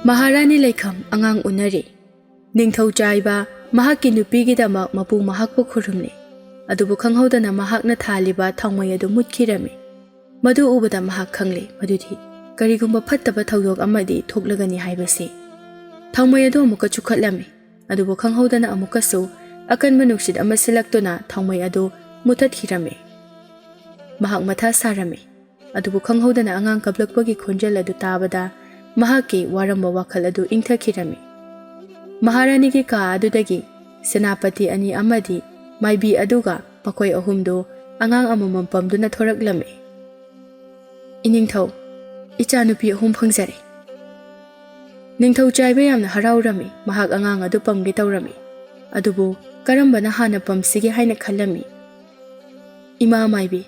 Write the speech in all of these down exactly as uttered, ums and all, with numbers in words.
ꯃꯍꯥꯔꯥꯅꯤ ꯂꯩꯈꯝ ꯑꯉꯥꯡ ꯎꯅꯔꯤ꯫ ꯅꯤꯡꯊꯧ ꯆꯥꯏꯕ ꯃꯍꯥꯛꯀꯤ ꯅꯨꯄꯤꯒꯤꯗꯃꯛ ꯃꯄꯨ ꯃꯍꯥꯛꯄꯨ ꯈꯨꯔꯨꯝꯂꯤ꯫ ꯑꯗꯨꯕꯨ ꯈꯪꯍꯧꯗꯅ ꯃꯍꯥꯛꯅ ꯊꯥꯜꯂꯤꯕ ꯊꯥꯎꯃꯩ ꯑꯗꯨ ꯃꯨꯠꯈꯤꯔꯝꯃꯤ꯫ ꯃꯗꯨ ꯎꯕꯗ ꯃꯍꯥꯛ ꯈꯪꯂꯦ ꯃꯗꯨꯗꯤ ꯀꯔꯤꯒꯨꯝꯕ ꯐꯠꯇꯕ ꯊꯧꯗꯣꯛ ꯑꯃꯗꯤ ꯊꯣꯛꯂꯒꯅꯤ ꯍꯥꯏꯕꯁꯤ꯫ ꯊꯥꯎꯃꯩ ꯑꯗꯨ ꯑꯃꯨꯛꯀ ꯆꯨꯈꯠꯂꯝꯃꯤ꯫ ꯑꯗꯨꯕꯨ ꯈꯪꯍꯧꯗꯅ ꯑꯃꯨꯛꯀꯁꯨ ꯑꯀꯟꯕ ꯅꯨꯡꯁꯤꯠ ꯑꯃ ꯁꯤꯜꯂꯛꯇꯨꯅ ꯊꯥꯎꯃꯩ ꯑꯗꯨ ꯃꯨꯊꯠꯈꯤꯔꯝꯃꯤ꯫ ꯃꯍꯥꯛ ꯃꯊꯥ ꯁꯥꯔꯝꯃꯤ꯫ ꯑꯗꯨꯕꯨ ꯈꯪꯍꯧꯗꯅ ꯑꯉꯥꯡ ꯀꯞꯂꯛꯄꯒꯤ ꯈꯣꯟꯖꯦꯜ ꯑꯗꯨ ꯇꯥꯕꯗ ꯃꯍꯥꯛꯀꯤ ꯋꯥꯔꯝꯕ ꯋꯥꯈꯜ ꯑꯗꯨ ꯏꯪꯊꯈꯤꯔꯝꯃꯤ꯫ ꯃꯍꯥꯔꯥꯅꯤꯒꯤ ꯀꯥ ꯑꯗꯨꯗꯒꯤ ꯁꯦꯅꯥꯄꯇꯤ ꯑꯅꯤ ꯑꯃꯗꯤ ꯃꯥꯏꯕꯤ ꯑꯗꯨꯒ ꯃꯈꯣꯏ ꯑꯍꯨꯝꯗꯨ ꯑꯉꯥꯡ ꯑꯃꯃꯝ ꯄꯝꯗꯨꯅ ꯊꯣꯔꯛꯂꯝꯃꯤ꯫ "ꯏꯅꯤꯡꯊꯧ, ꯏꯆꯥꯅꯨꯄꯤ ꯑꯍꯨꯝ ꯐꯪꯖꯔꯦ꯫" ꯅꯤꯡꯊꯧ ꯆꯥꯏꯕ ꯌꯥꯝꯅ ꯍꯔꯥꯎꯔꯝꯃꯤ꯫ ꯃꯍꯥꯛ ꯑꯉꯥꯡ ꯑꯗꯨ ꯄꯝꯒꯦ ꯇꯧꯔꯝꯃꯤ꯫ ꯑꯗꯨꯕꯨ ꯀꯔꯝꯕꯅ ꯍꯥꯟꯅ ꯄꯝꯁꯤꯒꯦ ꯍꯥꯏꯅ ꯈꯜꯂꯝꯃꯤ꯫ "ꯏꯃꯥ ꯃꯥꯏꯕꯤ,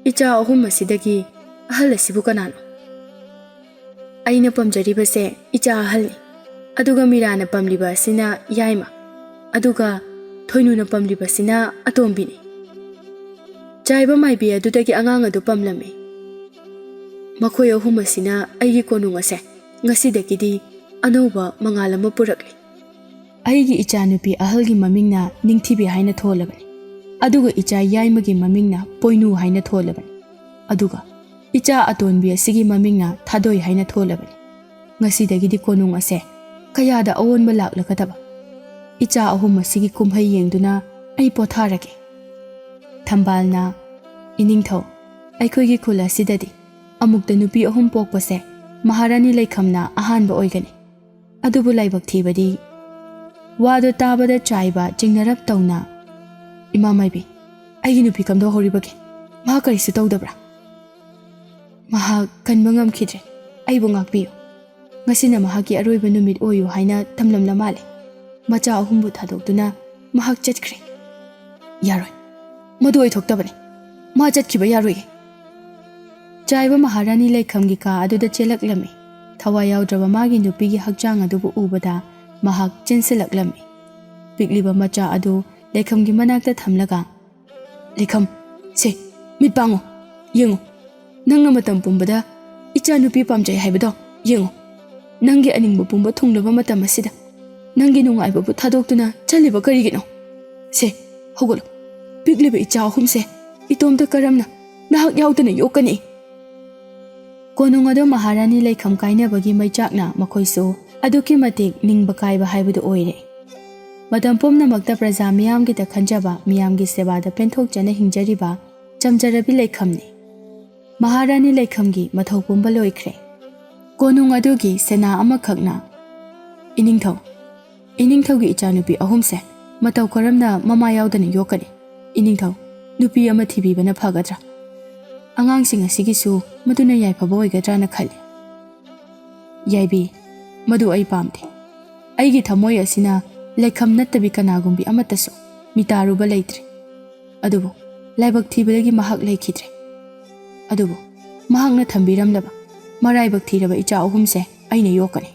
ꯏꯆꯥ ꯑꯍꯨꯝ ꯑꯁꯤꯗꯒꯤ ꯑꯍꯜ ꯑꯁꯤꯕꯨ ꯀꯅꯥꯅꯣ?" "ꯑꯩꯅ ꯄꯝꯖꯔꯤꯕꯁꯦ ꯏꯆꯥ ꯑꯍꯜꯅꯤ꯫ ꯑꯗꯨꯒ ꯃꯤꯔꯥꯅ ꯄꯝꯂꯤꯕ ꯑꯁꯤꯅ ꯌꯥꯏꯃ꯫ ꯑꯗꯨꯒ ꯊꯣꯏꯅꯨꯅ ꯄꯝꯂꯤꯕꯁꯤꯅ ꯑꯇꯣꯝꯕꯤꯅꯤ꯫" ꯆꯥꯏꯕ ꯃꯥꯏꯕꯤ ꯑꯗꯨꯗꯒꯤ ꯑꯉꯥꯡ ꯑꯗꯨ ꯄꯝꯂꯝꯃꯤ꯫ "ꯃꯈꯣꯏ ꯑꯍꯨꯝ ꯑꯁꯤꯅ ꯑꯩꯒꯤ ꯀꯣꯅꯨꯡ ꯑꯁꯦ ꯉꯁꯤꯗꯒꯤꯗꯤ ꯑꯅꯧꯕ ꯃꯉꯥꯜ ꯑꯃ ꯄꯨꯔꯛꯂꯤ꯫ ꯑꯩꯒꯤ ꯏꯆꯥꯅꯨꯄꯤ ꯑꯍꯜꯒꯤ ꯃꯃꯤꯡꯅ ꯅꯤꯡꯊꯤꯕꯤ ꯍꯥꯏꯅ ꯊꯣꯜꯂꯕꯅꯤ꯫ ꯑꯗꯨꯒ ꯏꯆꯥ ꯌꯥꯏꯃꯒꯤ ꯃꯃꯤꯡꯅ ꯄꯣꯏꯅꯨ ꯍꯥꯏꯅ ꯊꯣꯜꯂꯕꯅꯤ꯫ ꯑꯗꯨꯒ ꯏꯆꯥ ꯑꯇꯣꯟꯕꯤ ꯑꯁꯤꯒꯤ ꯃꯃꯤꯡꯅ ꯊꯥꯗꯣꯏ ꯍꯥꯏꯅ ꯊꯣꯜꯂꯕꯅꯤ꯫ ꯉꯁꯤꯗꯒꯤꯗꯤ ꯀꯣꯅꯨꯡ ꯑꯁꯦ ꯀꯌꯥꯗ ꯑꯑꯣꯟꯕ ꯂꯥꯛꯂꯒꯗꯕ꯫ ꯏꯆꯥ ꯑꯍꯨꯝ ꯑꯁꯤꯒꯤ ꯀꯨꯝꯍꯩ ꯌꯦꯡꯗꯨꯅ ꯑꯩ ꯄꯣꯊꯥꯔꯒꯦ꯫" ꯊꯝꯕꯥꯜꯅ, "ꯏꯅꯤꯡꯊꯧ, ꯑꯩꯈꯣꯏꯒꯤ ꯈꯨꯜ ꯑꯁꯤꯗꯗꯤ ꯑꯃꯨꯛꯇ ꯅꯨꯄꯤ ꯑꯍꯨꯝ ꯄꯣꯛꯄꯁꯦ ꯃꯍꯥꯔꯥꯅꯤ ꯂꯩꯈꯝꯅ ꯑꯍꯥꯟꯕ ꯑꯣꯏꯒꯅꯤ꯫ ꯑꯗꯨꯕꯨ ꯂꯥꯏꯕꯛ ꯊꯤꯕꯗꯤ꯫" ꯋꯥꯗꯨ ꯇꯥꯕꯗ ꯆꯥꯏꯕ ꯆꯤꯡꯅꯔꯞ ꯇꯧꯅ, "ꯏꯃꯥ ꯃꯥꯏꯕꯤ, ꯑꯩꯒꯤ ꯅꯨꯄꯤ ꯀꯝꯗꯧꯍꯧꯔꯤꯕꯒꯦ? ꯃꯍꯥꯛ ꯀꯔꯤꯁꯨ ꯇꯧꯗꯕ꯭ꯔꯥ?" "ꯃꯍꯥꯛ ꯀꯟꯕ ꯉꯝꯈꯤꯗ꯭ꯔꯦ꯫ ꯑꯩꯕꯨ ꯉꯥꯛꯄꯤꯌꯨ꯫ ꯉꯁꯤꯅ ꯃꯍꯥꯛꯀꯤ ꯑꯔꯣꯏꯕ ꯅꯨꯃꯤꯠ ꯑꯣꯏꯌꯨ ꯍꯥꯏꯅ ꯊꯝꯂꯝꯂ ꯃꯥꯜꯂꯦ꯫ ꯃꯆꯥ ꯑꯍꯨꯝꯕꯨ ꯊꯥꯗꯣꯛꯇꯨꯅ ꯃꯍꯥꯛ ꯆꯠꯈ꯭ꯔꯦ꯫" "ꯌꯥꯔꯣꯏ꯫ ꯃꯗꯨ ꯑꯣꯏꯊꯣꯛꯇꯕꯅꯤ꯫ ꯃꯥ ꯆꯠꯈꯤꯕ ꯌꯥꯔꯣꯏꯌꯦ꯫" ꯆꯥꯏꯕ ꯃꯍꯥꯔꯥꯅꯤ ꯂꯩꯈꯝꯒꯤ ꯀꯥ ꯑꯗꯨꯗ ꯆꯦꯜꯂꯛꯂꯝꯃꯤ꯫ ꯊꯋꯥꯏ ꯌꯥꯎꯗ꯭ꯔꯕ ꯃꯥꯒꯤ ꯅꯨꯄꯤꯒꯤ ꯍꯛꯆꯥꯡ ꯑꯗꯨꯕꯨ ꯎꯕꯗ ꯃꯍꯥꯛ ꯆꯦꯟꯁꯤꯜꯂꯛꯂꯝꯃꯤ꯫ ꯄꯤꯛꯂꯤꯕ ꯃꯆꯥ ꯑꯗꯨ ꯂꯩꯈꯝꯒꯤ ꯃꯅꯥꯛꯇ ꯊꯝꯂꯒ, "ꯂꯩꯈꯝ, ꯁꯦ, ꯃꯤꯠ ꯄꯥꯡꯉꯨ, ꯌꯦꯡꯉꯨ꯫ ꯅꯪꯅ ꯃꯇꯝ ꯄꯨꯝꯕꯗ ꯏꯆꯥꯅꯨꯄꯤ ꯄꯥꯝꯖꯩ ꯍꯥꯏꯕꯗꯣ ꯌꯦꯡꯉꯨ꯫" ꯅꯪꯒꯤ ꯑꯅꯤꯡꯕ ꯄꯨꯝꯕ ꯊꯨꯡꯂꯕ ꯃꯇꯝ ꯑꯁꯤꯗ ꯅꯪꯒꯤ ꯅꯨꯡꯉꯥꯏꯕꯕꯨ ꯊꯥꯗꯣꯛꯇꯨꯅ ꯆꯠꯂꯤꯕ ꯀꯔꯤꯒꯤꯅꯣ? ꯁꯦ, ꯍꯧꯒꯠꯂꯣ꯫ ꯄꯤꯛꯂꯤꯕ ꯏꯆꯥ ꯑꯍꯨꯝꯁꯦ ꯏꯇꯣꯝꯇ ꯀꯔꯝꯅ ꯅꯍꯥꯛ ꯌꯥꯎꯗꯅ ꯌꯣꯛꯀꯅꯤ?" ꯀꯣꯅꯨꯡ ꯑꯗꯣ ꯃꯍꯥꯔꯥꯅꯤ ꯂꯩꯈꯝ ꯀꯥꯏꯅꯕꯒꯤ ꯃꯩꯆꯥꯛꯅ ꯃꯈꯣꯏꯁꯨ ꯑꯗꯨꯛꯀꯤ ꯃꯇꯤꯛ ꯅꯤꯡꯕ ꯀꯥꯏꯕ ꯍꯥꯏꯕꯗꯨ ꯑꯣꯏꯔꯦ꯫ ꯃꯇꯝ ꯄꯨꯝꯅꯃꯛꯇ ꯄ꯭ꯔꯖꯥ ꯃꯤꯌꯥꯝꯒꯤꯗ ꯈꯟꯖꯕ, ꯃꯤꯌꯥꯝꯒꯤ ꯁꯦꯕꯥꯗ ꯄꯦꯟꯊꯣꯛꯆꯅ ꯍꯤꯡꯖꯔꯤꯕ ꯆꯝꯖꯔꯕꯤ ꯂꯩꯈꯝꯅꯤ꯫ ꯃꯍꯥꯔꯥꯅꯤ ꯂꯩꯈꯝꯒꯤ ꯃꯊꯧ ꯄꯨꯝꯕ ꯂꯣꯏꯈ꯭ꯔꯦ꯫ ꯀꯣꯅꯨꯡ ꯑꯗꯨꯒꯤ ꯁꯦꯅꯥ ꯑꯃꯈꯛꯅ, "ꯏꯅꯤꯡꯊꯧ, ꯏꯅꯤꯡꯊꯧꯒꯤ ꯏꯆꯥꯅꯨꯄꯤ ꯑꯍꯨꯝꯁꯦ ꯃꯇꯧ ꯀꯔꯝꯅ ꯃꯃꯥ ꯌꯥꯎꯗꯅ ꯌꯣꯛꯀꯅꯤ? ꯏꯅꯤꯡꯊꯧ, ꯅꯨꯄꯤ ꯑꯃ ꯊꯤꯕꯤꯕꯅ ꯐꯒꯗ꯭ꯔꯥ? ꯑꯉꯥꯡꯁꯤꯡ ꯑꯁꯤꯒꯤꯁꯨ ꯃꯗꯨꯅ ꯌꯥꯏꯐꯕ ꯑꯣꯏꯒꯗ꯭ꯔꯥꯅ ꯈꯜꯂꯤ꯫" "ꯌꯥꯏꯕꯤ, ꯃꯗꯨ ꯑꯩ ꯄꯥꯝꯗꯦ꯫ ꯑꯩꯒꯤ ꯊꯃꯣꯏ ꯑꯁꯤꯅ ꯂꯩꯈꯝ ꯅꯠꯇꯕꯤ ꯀꯅꯥꯒꯨꯝꯕꯤ ꯑꯃꯠꯇꯁꯨ ꯃꯤꯇꯥꯔꯨꯕ ꯂꯩꯇ꯭ꯔꯦ꯫ ꯑꯗꯨꯕꯨ ꯂꯥꯏꯕꯛ ꯊꯤꯕꯗꯒꯤ ꯃꯍꯥꯛ ꯂꯩꯈꯤꯗ꯭ꯔꯦ꯫ ꯑꯗꯨꯕꯨ ꯃꯍꯥꯛꯅ ꯊꯝꯕꯤꯔꯝꯂꯕ ꯃꯔꯥꯏꯕꯛ ꯊꯤꯔꯕ ꯏꯆꯥ ꯑꯍꯨꯝꯁꯦ ꯑꯩꯅ ꯌꯣꯛꯀꯅꯤ꯫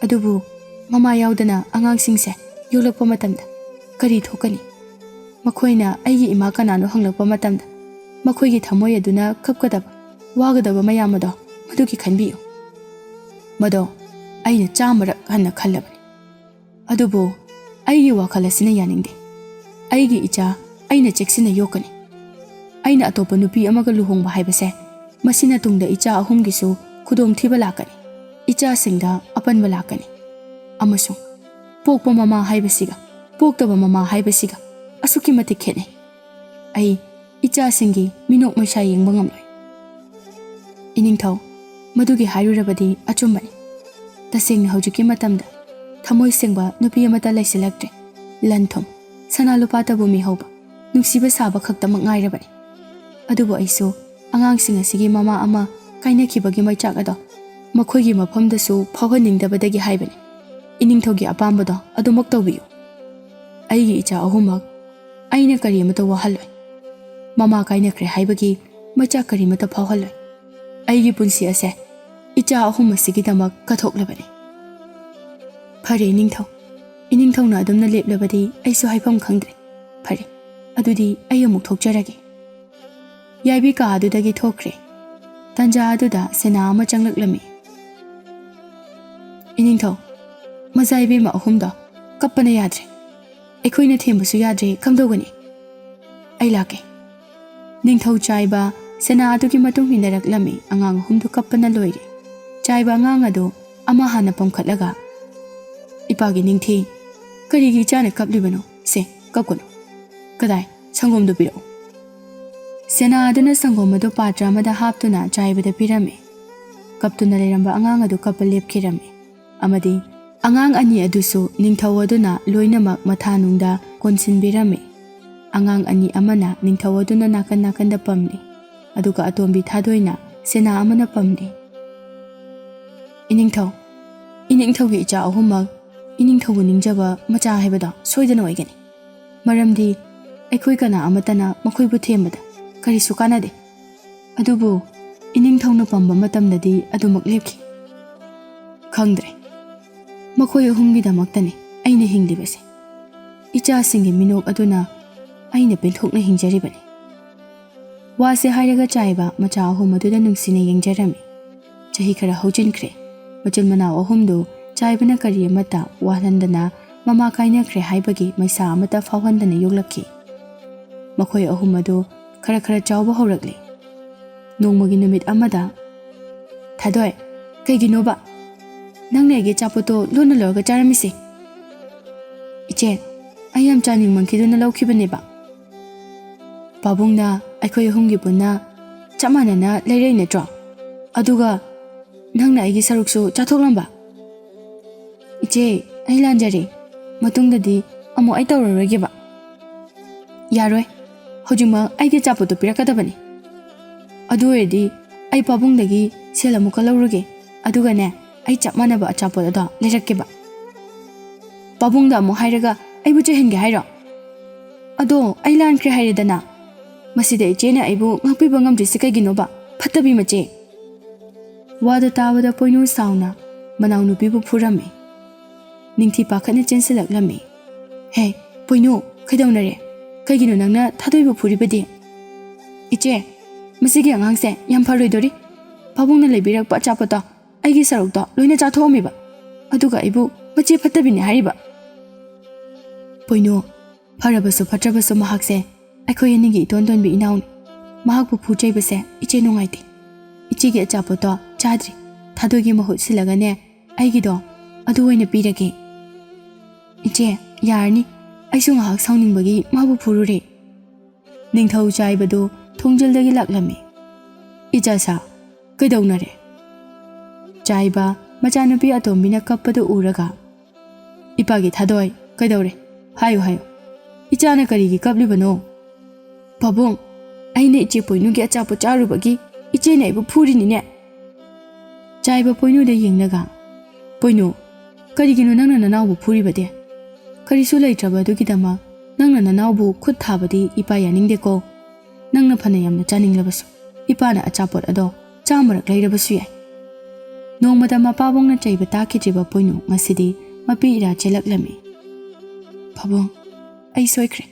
ꯑꯗꯨꯕꯨ ꯃꯃꯥ ꯌꯥꯎꯗꯅ ꯑꯉꯥꯡꯁꯤꯡꯁꯦ ꯌꯣꯛꯂꯛꯄ ꯃꯇꯝꯗ ꯀꯔꯤ ꯊꯣꯛꯀꯅꯤ? ꯃꯈꯣꯏꯅ ꯑꯩꯒꯤ ꯏꯃꯥ ꯀꯅꯥꯅꯣ ꯍꯪꯂꯛꯄ ꯃꯇꯝꯗ ꯃꯈꯣꯏꯒꯤ ꯊꯃꯣꯏ ꯑꯗꯨꯅ ꯀꯞꯀꯗꯕ, ꯋꯥꯒꯗꯕ ꯃꯌꯥꯝ ꯑꯗꯣ ꯃꯗꯨꯒꯤ ꯈꯟꯕꯤꯌꯨ꯫ ꯃꯗꯣ ꯑꯩꯅ ꯆꯥꯝꯃꯔꯛ ꯍꯟꯅ ꯈꯜꯂꯕꯅꯤ꯫ ꯑꯗꯨꯕꯨ ꯑꯩꯒꯤ ꯋꯥꯈꯜ ꯑꯁꯤꯅ ꯌꯥꯅꯤꯡꯗꯦ꯫ ꯑꯩꯒꯤ ꯏꯆꯥ ꯑꯩꯅ ꯆꯦꯛꯁꯤꯟꯅ ꯌꯣꯛꯀꯅꯤ꯫ ꯑꯩꯅ ꯑꯇꯣꯞꯄ ꯅꯨꯄꯤ ꯑꯃꯒ ꯂꯨꯍꯣꯡꯕ ꯍꯥꯏꯕꯁꯦ, ꯃꯁꯤꯅ ꯇꯨꯡꯗ ꯏꯆꯥ ꯑꯍꯨꯝꯒꯤꯁꯨ ꯈꯨꯗꯣꯡꯊꯤꯕ ꯂꯥꯛꯀꯅꯤ, ꯏꯆꯥꯁꯤꯡꯗ ꯑꯄꯟꯕ ꯂꯥꯛꯀꯅꯤ꯫ ꯑꯃꯁꯨꯡ ꯄꯣꯛꯄ ꯃꯃꯥ ꯍꯥꯏꯕꯁꯤꯒ ꯄꯣꯛꯇꯕ ꯃꯃꯥ ꯍꯥꯏꯕꯁꯤꯒ ꯑꯁꯨꯛꯀꯤ ꯃꯇꯤꯛ ꯈꯦꯠꯅꯩ꯫ ꯑꯩ ꯏꯆꯥꯁꯤꯡꯒꯤ ꯃꯤꯅꯣꯛ ꯃꯩꯁꯥ ꯌꯦꯡꯕ ꯉꯝꯂꯣꯏ꯫" "ꯏꯅꯤꯡꯊꯧ, ꯃꯗꯨꯒꯤ ꯍꯥꯏꯔꯨꯔꯕꯗꯤ ꯑꯆꯨꯝꯕꯅꯤ꯫ ꯇꯁꯦꯡꯅ ꯍꯧꯖꯤꯛꯀꯤ ꯃꯇꯝꯗ ꯊꯃꯣꯏ ꯁꯦꯡꯕ ꯅꯨꯄꯤ ꯑꯃꯠꯇ ꯂꯩꯁꯤꯜꯂꯛꯇ꯭ꯔꯦ꯫ ꯂꯟ ꯊꯨꯝ, ꯁꯅꯥ ꯂꯨꯄꯥꯇꯕꯨ ꯃꯤꯍꯧꯕ, ꯅꯨꯡꯁꯤꯕ ꯁꯥꯕ ꯈꯛꯇꯃꯛ ꯉꯥꯏꯔꯕꯅꯤ꯫ ꯑꯗꯨꯕꯨ ꯑꯩꯁꯨ ꯑꯉꯥꯡꯁꯤꯡ ꯑꯁꯤꯒꯤ ꯃꯃꯥ ꯑꯃ ꯀꯥꯏꯅꯈꯤꯕꯒꯤ ꯃꯩꯆꯥꯛ ꯑꯗꯣ ꯃꯈꯣꯏꯒꯤ ꯃꯐꯝꯗꯁꯨ ꯐꯥꯎꯍꯟꯅꯤꯡꯗꯕꯗꯒꯤ ꯍꯥꯏꯕꯅꯤ꯫ ꯏꯅꯤꯡꯊꯧꯒꯤ ꯑꯄꯥꯝꯕꯗꯣ ꯑꯗꯨꯃꯛ ꯇꯧꯕꯤꯌꯨ꯫ ꯑꯩꯒꯤ ꯏꯆꯥ ꯑꯍꯨꯝꯃꯛ ꯑꯩꯅ ꯀꯔꯤ ꯑꯃꯠꯇ ꯋꯥꯍꯜꯂꯣꯏ꯫ ꯃꯃꯥ ꯀꯥꯏꯅꯈ꯭ꯔꯦ ꯍꯥꯏꯕꯒꯤ ꯃꯩꯆꯥꯛ ꯀꯔꯤꯃꯠꯇ ꯐꯥꯎꯍꯜꯂꯣꯏ꯫ ꯑꯩꯒꯤ ꯄꯨꯟꯁꯤ ꯑꯁꯦ ꯏꯆꯥ ꯑꯍꯨꯝ ꯑꯁꯤꯒꯤꯗꯃꯛ ꯀꯠꯊꯣꯛꯂꯕꯅꯤ꯫" "ꯐꯔꯦ ꯏꯅꯤꯡꯊꯧ, ꯏꯅꯤꯡꯊꯧꯅ ꯑꯗꯨꯝꯅ ꯂꯦꯞꯂꯕꯗꯤ ꯑꯩꯁꯨ ꯍꯥꯏꯐꯝ ꯈꯪꯗ꯭ꯔꯦ꯫ ꯐꯔꯦ, ꯑꯗꯨꯗꯤ ꯑꯩ ꯑꯃꯨꯛ ꯊꯣꯛꯆꯔꯒꯦ꯫" ꯌꯥꯏꯕꯤ ꯀꯥ ꯑꯗꯨꯗꯒꯤ ꯊꯣꯛꯈ꯭ꯔꯦ꯫ ꯇꯟꯖꯥ ꯑꯗꯨꯗ ꯁꯦꯅꯥ ꯑꯃ ꯆꯪꯂꯛꯂꯝꯃꯤ꯫ ꯏꯅꯤꯡꯊꯧ, ꯃꯆꯥ ꯏꯕꯦꯝꯃ ꯑꯍꯨꯝꯗꯣ ꯀꯞꯄꯅ ꯌꯥꯗ꯭ꯔꯦ꯫ ꯑꯩꯈꯣꯏꯅ ꯊꯦꯝꯕꯁꯨ ꯌꯥꯗ꯭ꯔꯦ, ꯀꯝꯗꯧꯒꯅꯤ? ꯑꯩ ꯂꯥꯛꯀꯦ꯫ ꯅꯤꯡꯊꯧ ꯆꯥꯏꯕ ꯁꯦꯅꯥ ꯑꯗꯨꯒꯤ ꯃꯇꯨꯡ ꯏꯟꯅꯔꯛꯂꯝꯃꯤ꯫ ꯑꯉꯥꯡ ꯑꯍꯨꯝꯗꯨ ꯀꯞꯄꯅ ꯂꯣꯏꯔꯦ꯫ ꯆꯥꯏꯕ ꯑꯉꯥꯡ ꯑꯗꯨ ꯑꯃ ꯍꯥꯟꯅ ꯄꯝꯈꯠꯂꯒ, "ꯏꯄꯥꯒꯤ ꯅꯤꯡꯊꯤ, ꯀꯔꯤꯒꯤ ꯏꯆꯥꯅ ꯀꯞꯂꯤꯕꯅꯣ? ꯁꯦ, ꯀꯞꯀꯅꯨ꯫ ꯀꯗꯥꯏ? ꯁꯪꯒꯣꯝꯗꯨ ꯄꯤꯔꯛꯎ꯫" ꯁꯦꯅꯥ ꯑꯗꯨꯅ ꯁꯪꯒꯣꯝ ꯑꯗꯨ ꯄꯥꯇ꯭ꯔ ꯑꯃꯗ ꯍꯥꯞꯇꯨꯅ ꯆꯥꯏꯕꯗ ꯄꯤꯔꯝꯃꯤ꯫ ꯀꯞꯇꯨꯅ ꯂꯩꯔꯝꯕ ꯑꯉꯥꯡ ꯑꯗꯨ ꯀꯞꯄ ꯂꯦꯞꯈꯤꯔꯝꯃꯤ꯫ ꯑꯃꯗꯤ ꯑꯉꯥꯡ ꯑꯅꯤ ꯑꯗꯨꯁꯨ ꯅꯤꯡꯊꯧ ꯑꯗꯨꯅ ꯂꯣꯏꯅꯃꯛ ꯃꯊꯥꯅꯨꯡꯗ ꯀꯣꯟꯁꯤꯟꯕꯤꯔꯝꯃꯤ꯫ ꯑꯉꯥꯡ ꯑꯅꯤ ꯑꯃꯅ ꯅꯤꯡꯊꯧ ꯑꯗꯨꯅ ꯅꯥꯀꯟ ꯅꯥꯀꯟꯗ ꯄꯝꯂꯤ, ꯑꯗꯨꯒ ꯑꯇꯣꯝꯕꯤ ꯊꯥꯗꯣꯏꯅ ꯁꯦꯅꯥ ꯑꯃꯅ ꯄꯝꯂꯤ꯫ "ꯏꯅꯤꯡꯊꯧ, ꯏꯅꯤꯡꯊꯧꯒꯤ ꯏꯆꯥ ꯑꯍꯨꯝꯃꯛ ꯏꯅꯤꯡꯊꯧꯕꯨ ꯅꯤꯡꯖꯕ ꯃꯆꯥ ꯍꯥꯏꯕꯗꯣ ꯁꯣꯏꯗꯅ ꯑꯣꯏꯒꯅꯤ꯫ ꯃꯔꯝꯗꯤ ꯑꯩꯈꯣꯏ ꯀꯅꯥ ꯑꯃꯠꯇꯅ ꯃꯈꯣꯏꯕꯨ ꯊꯦꯝꯕꯗ ꯀꯔꯤꯁꯨ ꯀꯥꯟꯅꯗꯦ꯫ ꯑꯗꯨꯕꯨ ꯏꯅꯤꯡꯊꯧꯅ ꯄꯝꯕ ꯃꯇꯝꯗꯗꯤ ꯑꯗꯨꯃꯛ ꯂꯦꯞꯈꯤ꯫ ꯈꯪꯗ꯭ꯔꯦ꯫ ꯃꯈꯣꯏ ꯑꯍꯨꯝꯒꯤꯗꯃꯛꯇꯅꯤ ꯑꯩꯅ ꯍꯤꯡꯂꯤꯕꯁꯦ꯫ ꯏꯆꯥꯁꯤꯡꯒꯤ ꯃꯤꯅꯣꯛ ꯑꯗꯨꯅ ꯑꯩꯅ ꯄꯦꯟꯊꯣꯛꯅ ꯍꯤꯡꯖꯔꯤꯕꯅꯤ꯫" ꯋꯥꯁꯦ ꯍꯥꯏꯔꯒ ꯆꯥꯏꯕ ꯃꯆꯥ ꯑꯍꯨꯝ ꯑꯗꯨꯗ ꯅꯨꯡꯁꯤꯅ ꯌꯦꯡꯖꯔꯝꯃꯤ꯫ ꯆꯍꯤ ꯈꯔ ꯍꯧꯖꯤꯟꯈ꯭ꯔꯦ꯫ ꯃꯆꯤꯟ ꯃꯅꯥꯎ ꯑꯍꯨꯝꯗꯨ ꯆꯥꯏꯕꯅ ꯀꯔꯤ ꯑꯃꯠꯇ ꯋꯥꯍꯟꯗꯅ ꯃꯃꯥ ꯀꯥꯏꯅꯈ꯭ꯔꯦ ꯍꯥꯏꯕꯒꯤ ꯃꯩꯁꯥ ꯑꯃꯠꯇ ꯐꯥꯎꯍꯟꯗꯅ ꯌꯣꯛꯂꯛꯈꯤ꯫ ꯃꯈꯣꯏ ꯑꯍꯨꯝ ꯑꯗꯨ ꯈꯔ ꯈꯔ ꯆꯥꯎꯕ ꯍꯧꯔꯛꯂꯦ꯫ ꯅꯣꯡꯃꯒꯤ ꯅꯨꯃꯤꯠ ꯑꯃꯗ, "ꯊꯥꯗꯣꯏ, ꯀꯩꯒꯤꯅꯣꯕ? ꯅꯪꯅ ꯑꯩꯒꯤ ꯑꯆꯥꯄꯣꯠꯇꯣ ꯂꯣꯟꯅ ꯂꯧꯔꯒ ꯆꯥꯔꯝꯃꯤꯁꯦ?" "ꯏꯆꯦ, ꯑꯩ ꯌꯥꯝ ꯆꯥꯅꯤꯡꯃꯟꯈꯤꯗꯨꯅ ꯂꯧꯈꯤꯕꯅꯦꯕ꯫" "ꯄꯥꯕꯨꯡꯅ ꯑꯩꯈꯣꯏ ꯑꯍꯨꯝꯒꯤ ꯄꯨꯟꯅ ꯆꯞ ꯃꯥꯟꯅꯅ ꯂꯩꯔꯛꯏ ꯅꯠꯇ꯭ꯔꯣ? ꯑꯗꯨꯒ ꯅꯪꯅ ꯑꯩꯒꯤ ꯁꯔꯨꯛꯁꯨ ꯆꯥꯊꯣꯛꯂꯝꯕ?" "ꯏꯆꯦ, ꯑꯩ ꯂꯥꯟꯖꯔꯦ꯫ ꯃꯇꯨꯡꯗꯗꯤ ꯑꯃꯨꯛ ꯑꯩ ꯇꯧꯔꯔꯣꯏꯒꯦꯕ꯫" "ꯌꯥꯔꯣꯏ, ꯍꯧꯖꯤꯛꯃꯛ ꯑꯩꯒꯤ ꯑꯆꯥꯄꯣꯠꯇꯣ ꯄꯤꯔꯛꯀꯗꯕꯅꯤ꯫ ꯑꯗꯨ ꯑꯣꯏꯔꯗꯤ ꯑꯩ ꯄꯥꯕꯨꯡꯗꯒꯤ ꯁꯦꯜ ꯑꯃꯨꯛꯀ ꯂꯧꯔꯨꯒꯦ, ꯑꯗꯨꯒꯅꯦ, ꯑꯩ ꯆꯞ ꯃꯥꯟꯅꯕ ꯑꯆꯥꯄꯣꯠ ꯑꯗꯣ ꯂꯩꯔꯛꯀꯦꯕ꯫" "ꯄꯥꯕꯨꯡꯗ ꯑꯃꯨꯛ ꯍꯥꯏꯔꯒ ꯑꯩꯕꯨ ꯆꯩꯍꯟꯒꯦ ꯍꯥꯏꯔꯣ? ꯑꯗꯣ ꯑꯩ ꯂꯥꯟꯈ꯭ꯔꯦ ꯍꯥꯏꯔꯦꯗꯅ꯫ ꯃꯁꯤꯗ ꯏꯆꯦꯅ ꯑꯩꯕꯨ ꯉꯥꯛꯄꯤꯕ ꯉꯝꯗ꯭ꯔꯤꯁꯤ ꯀꯩꯒꯤꯅꯣꯕ, ꯐꯠꯇꯕꯤ ꯃꯆꯦ?" ꯋꯥꯗꯨ ꯇꯥꯕꯗ ꯄꯣꯏꯅꯨ ꯁꯥꯎꯅ ꯃꯅꯥꯎꯅꯨꯄꯤꯕꯨ ꯐꯨꯔꯝꯃꯤ꯫ ꯅꯤꯡꯊꯤ ꯄꯥꯈꯠꯅ ꯆꯦꯟꯁꯤꯜꯂꯛꯂꯝꯃꯤ꯫ "ꯍꯦ, ꯄꯣꯏꯅꯨ, ꯀꯩꯗꯧꯅꯔꯦ? ꯀꯩꯒꯤꯅꯣ ꯅꯪꯅ ꯊꯥꯗꯣꯏꯕꯨ ꯐꯨꯔꯤꯕꯗꯤ?" "ꯏꯆꯦ, ꯃꯁꯤꯒꯤ ꯑꯉꯥꯡꯁꯦ ꯌꯥꯝ ꯐꯔꯣꯏꯗꯣꯔꯤ꯫ ꯄꯥꯕꯨꯡꯅ ꯂꯩꯕꯤꯔꯛꯄ ꯑꯆꯥꯄꯣꯠꯇꯣ ꯑꯩꯒꯤ ꯁꯔꯨꯛꯇꯣ ꯂꯣꯏꯅ ꯆꯥꯊꯣꯛꯑꯝꯃꯤꯕ꯫ ꯑꯗꯨꯒ ꯑꯩꯕꯨ ꯃꯆꯦ ꯐꯠꯇꯕꯤꯅꯤ ꯍꯥꯏꯔꯤꯕ? ꯄꯣꯏꯅꯨ, ꯐꯔꯕꯁꯨ ꯐꯠꯇ꯭ꯔꯕꯁꯨ ꯃꯍꯥꯛꯁꯦ ꯑꯩꯈꯣꯏ ꯑꯅꯤꯒꯤ ꯏꯇꯣꯟ ꯇꯣꯟꯕꯤ ꯏꯅꯥꯎꯅꯤ꯫ ꯃꯍꯥꯛꯄꯨ ꯐꯨ ꯆꯩꯕꯁꯦ ꯏꯆꯦ ꯅꯨꯡꯉꯥꯏꯇꯦ꯫ ꯏꯆꯦꯒꯤ ꯑꯆꯥꯄꯣꯠꯇꯣ ꯆꯥꯗ꯭ꯔꯤ꯫ ꯊꯥꯗꯣꯏꯒꯤ ꯃꯍꯨꯠ ꯁꯤꯜꯂꯒꯅꯦ, ꯑꯩꯒꯤꯗꯣ ꯑꯗꯨ ꯑꯣꯏꯅ ꯄꯤꯔꯒꯦ꯫ ꯏꯆꯦ, ꯌꯥꯔꯅꯤ꯫ ꯑꯩꯁꯨ ꯉꯥꯏꯍꯥꯛ ꯁꯥꯎꯅꯤꯡꯕꯒꯤ ꯃꯥꯕꯨ ꯐꯨꯔꯨꯔꯦ꯫ ꯅꯤꯡꯊꯧ ꯆꯥꯏꯕꯗꯨ ꯊꯣꯡꯖꯤꯜꯗꯒꯤ ꯂꯥꯛꯂꯝꯃꯤ꯫ "ꯏꯆꯥꯁꯥ, ꯀꯩꯗꯧꯅꯔꯦ?" ꯆꯥꯏꯕ, ꯃꯆꯥꯅꯨꯄꯤ ꯑꯇꯣꯝꯕꯤꯅ ꯀꯞꯄꯗꯨ ꯎꯔꯒ, "ꯏꯄꯥꯒꯤ ꯊꯥꯗꯣꯏ, ꯀꯩꯗꯧꯔꯦ? ꯍꯥꯏꯌꯨ, ꯍꯥꯏꯌꯨ꯫ ꯏꯆꯥꯅ ꯀꯔꯤꯒꯤ ꯀꯞꯂꯤꯕꯅꯣ?" "ꯄꯥꯕꯨꯡ, ꯑꯩꯅ ꯏꯆꯦ ꯄꯣꯏꯅꯨꯒꯤ ꯑꯆꯥꯄꯣꯠ ꯆꯥꯔꯨꯕꯒꯤ ꯏꯆꯦꯅ ꯑꯩꯕꯨ ꯐꯨꯔꯤꯅꯤꯅꯦ꯫" ꯆꯥꯏꯕ ꯄꯣꯏꯅꯨꯗ ꯌꯦꯡꯂꯒ, "ꯄꯣꯏꯅꯨ, ꯀꯔꯤꯒꯤꯅꯣ ꯅꯪꯅ ꯅꯅꯥꯎꯕꯨ ꯐꯨꯔꯤꯕꯗꯤ? ꯀꯔꯤꯁꯨ ꯂꯩꯇ꯭ꯔꯕ ꯑꯗꯨꯒꯤꯗꯃꯛ ꯅꯪꯅ ꯅꯅꯥꯎꯕꯨ ꯈꯨꯠ ꯊꯥꯕꯗꯤ ꯏꯄꯥ ꯌꯥꯅꯤꯡꯗꯦꯀꯣ꯫ ꯅꯪꯅ ꯐꯅ ꯌꯥꯝꯅ ꯆꯥꯅꯤꯡꯂꯕꯁꯨ, ꯏꯄꯥꯅ ꯑꯆꯥꯄꯣꯠ ꯑꯗꯣ ꯆꯥꯃꯔꯛ ꯂꯩꯔꯕꯁꯨ ꯌꯥꯏ꯫" ꯅꯣꯡꯃꯇ ꯃꯄꯥꯕꯨꯡꯅ ꯆꯩꯕ ꯇꯥꯈꯤꯗ꯭ꯔꯤꯕ ꯄꯣꯏꯅꯨ ꯉꯁꯤꯗꯤ ꯃꯄꯤ ꯏꯔꯥ ꯆꯦꯜꯂꯛꯂꯝꯃꯤ꯫ "ꯄꯥꯕꯨꯡ, ꯑꯩ ꯁꯣꯏꯈ꯭ꯔꯦ꯫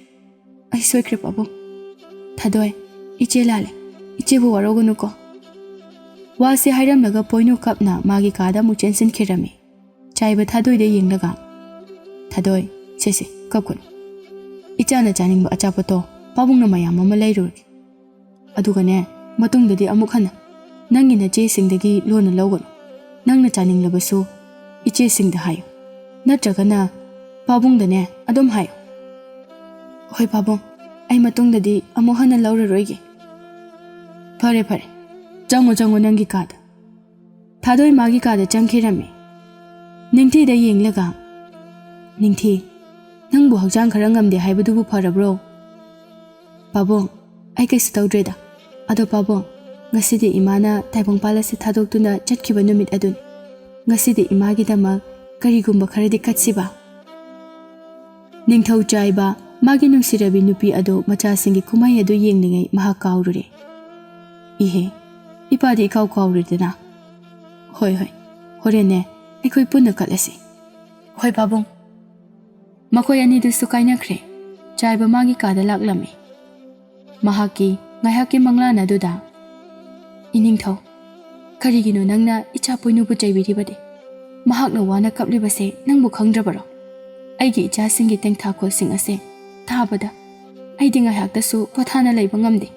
ꯑꯩ ꯁꯣꯏꯈ꯭ꯔꯦ, ꯄꯥꯕꯨꯡ꯫ ꯊꯥꯗꯣꯏ, ꯏꯆꯦ ꯂꯥꯜꯂꯦ꯫ ꯏꯆꯦꯕꯨ ꯋꯥꯔꯧꯒꯅꯨꯀꯣ꯫" ꯋꯥꯁꯤ ꯍꯥꯏꯔꯝꯂꯒ ꯄꯣꯏꯅꯨ ꯀꯞꯅ ꯃꯥꯒꯤ ꯀꯥꯗ ꯑꯃꯨꯛ ꯆꯦꯟꯁꯤꯟꯈꯤꯔꯝꯃꯤ꯫ ꯆꯥꯏꯕ ꯊꯥꯗꯣꯏꯗ ꯌꯦꯡꯂꯒ, "ꯊꯥꯗꯣꯏ, ꯁꯦ, ꯁꯦ, ꯀꯞꯀꯅꯨ꯫ ꯏꯆꯥꯅ ꯆꯥꯅꯤꯡꯕ ꯑꯆꯥꯄꯣꯠꯇꯣ ꯄꯥꯕꯨꯡꯅ ꯃꯌꯥꯝ ꯑꯃ ꯂꯩꯔꯨꯔꯒꯦ꯫ ꯑꯗꯨꯒꯅꯦ, ꯃꯇꯨꯡꯗꯗꯤ ꯑꯃꯨꯛ ꯍꯟꯅ ꯅꯪꯒꯤ ꯅꯆꯦꯁꯤꯡꯗꯒꯤ ꯂꯣꯟꯅ ꯂꯧꯒꯅꯨ꯫ ꯅꯪꯅ ꯆꯥꯅꯤꯡꯂꯕꯁꯨ ꯏꯆꯦꯁꯤꯡꯗ ꯍꯥꯏꯌꯨ꯫ ꯅꯠꯇ꯭ꯔꯒꯅ ꯄꯥꯕꯨꯡꯗꯅꯦ ꯑꯗꯨꯝ ꯍꯥꯏꯌꯨ꯫" "ꯍꯣꯏ ꯄꯥꯕꯨꯡ, ꯑꯩ ꯃꯇꯨꯡꯗꯗꯤ ꯑꯃꯨꯛ ꯍꯟꯅ ꯂꯧꯔꯔꯣꯏꯒꯦ꯫" "ꯐꯔꯦ, ꯐꯔꯦ꯫ ꯆꯪꯉꯣ, ꯆꯪꯉꯣ ꯅꯪꯒꯤ ꯀꯥꯗ꯫" ꯊꯥꯗꯣꯏ ꯃꯥꯒꯤ ꯀꯥꯗ ꯆꯪꯈꯤꯔꯝꯃꯤ꯫ ꯅꯤꯡꯊꯤꯗ ꯌꯦꯡꯂꯒ, "ꯅꯤꯡꯊꯤ, ꯅꯪꯕꯨ ꯍꯛꯆꯥꯡ ꯈꯔ ꯉꯝꯗꯦ ꯍꯥꯏꯕꯗꯨꯕꯨ ꯐꯔꯕ꯭ꯔꯣ?" "ꯄꯥꯕꯨꯡ, ꯑꯩ ꯀꯩꯁꯨ ꯇꯧꯗ꯭ꯔꯦꯗ꯫ ꯑꯗꯣ ꯄꯥꯕꯨꯡ, ꯉꯁꯤꯗꯤ ꯏꯃꯥꯅ ꯇꯥꯏꯕꯪꯄꯥꯜ ꯑꯁꯤ ꯊꯥꯗꯣꯛꯇꯨꯅ ꯆꯠꯈꯤꯕ ꯅꯨꯃꯤꯠ ꯑꯗꯨꯅꯤ꯫ ꯉꯁꯤꯗꯤ ꯏꯃꯥꯒꯤꯗꯃꯛ ꯀꯔꯤꯒꯨꯝꯕ ꯈꯔꯗꯤ ꯀꯠꯁꯤꯕ꯫" ꯅꯤꯡꯊꯧ ꯆꯥꯏꯕ ꯃꯥꯒꯤ ꯅꯨꯡꯁꯤꯔꯕꯤ ꯅꯨꯄꯤ ꯑꯗꯨ ꯃꯆꯥꯁꯤꯡꯒꯤ ꯀꯨꯝꯍꯩ ꯑꯗꯨ ꯌꯦꯡꯂꯤꯉꯩ ꯃꯍꯥꯛ ꯀꯥꯎꯔꯨꯔꯦ꯫ "ꯏꯍꯦ, ꯏꯄꯥꯗꯤ ꯏꯀꯥꯎ ꯀꯥꯎꯔꯦꯗꯅ꯫ ꯍꯣꯏ, ꯍꯣꯏ, ꯍꯣꯔꯦꯟꯅꯦ ꯑꯩꯈꯣꯏ ꯄꯨꯟꯅ ꯀꯠꯂꯁꯤ꯫" "ꯍꯣꯏ ꯄꯥꯕꯨꯡ꯫" ꯃꯈꯣꯏ ꯑꯅꯤꯗꯨꯁꯨ ꯀꯥꯏꯅꯈ꯭ꯔꯦ꯫ ꯆꯥꯏꯕ ꯃꯥꯒꯤ ꯀꯥꯗ ꯂꯥꯛꯂꯝꯃꯤ꯫ ꯃꯍꯥꯛꯀꯤ ꯉꯥꯏꯍꯥꯛꯀꯤ ꯃꯪꯂꯥꯟ ꯑꯗꯨꯗ, "ꯏꯅꯤꯡꯊꯧ, ꯀꯔꯤꯒꯤꯅꯣ ꯅꯪꯅ ꯏꯆꯥ ꯄꯣꯏꯅꯨꯕꯨ ꯆꯩꯕꯤꯔꯤꯕꯗꯤ? ꯃꯍꯥꯛꯅ ꯋꯥꯅ ꯀꯞꯂꯤꯕꯁꯦ ꯅꯪꯕꯨ ꯈꯪꯗ꯭ꯔꯕꯔꯣ? ꯑꯩꯒꯤ ꯏꯆꯥꯁꯤꯡꯒꯤ ꯇꯦꯡꯊꯥꯈꯣꯜꯁꯤꯡ ꯑꯁꯦ ꯇꯥꯕꯗ ꯑꯩꯗꯤ ꯉꯥꯏꯍꯥꯛꯇꯁꯨ ꯄꯣꯊꯥꯅ ꯂꯩꯕ ꯉꯝꯗꯦ꯫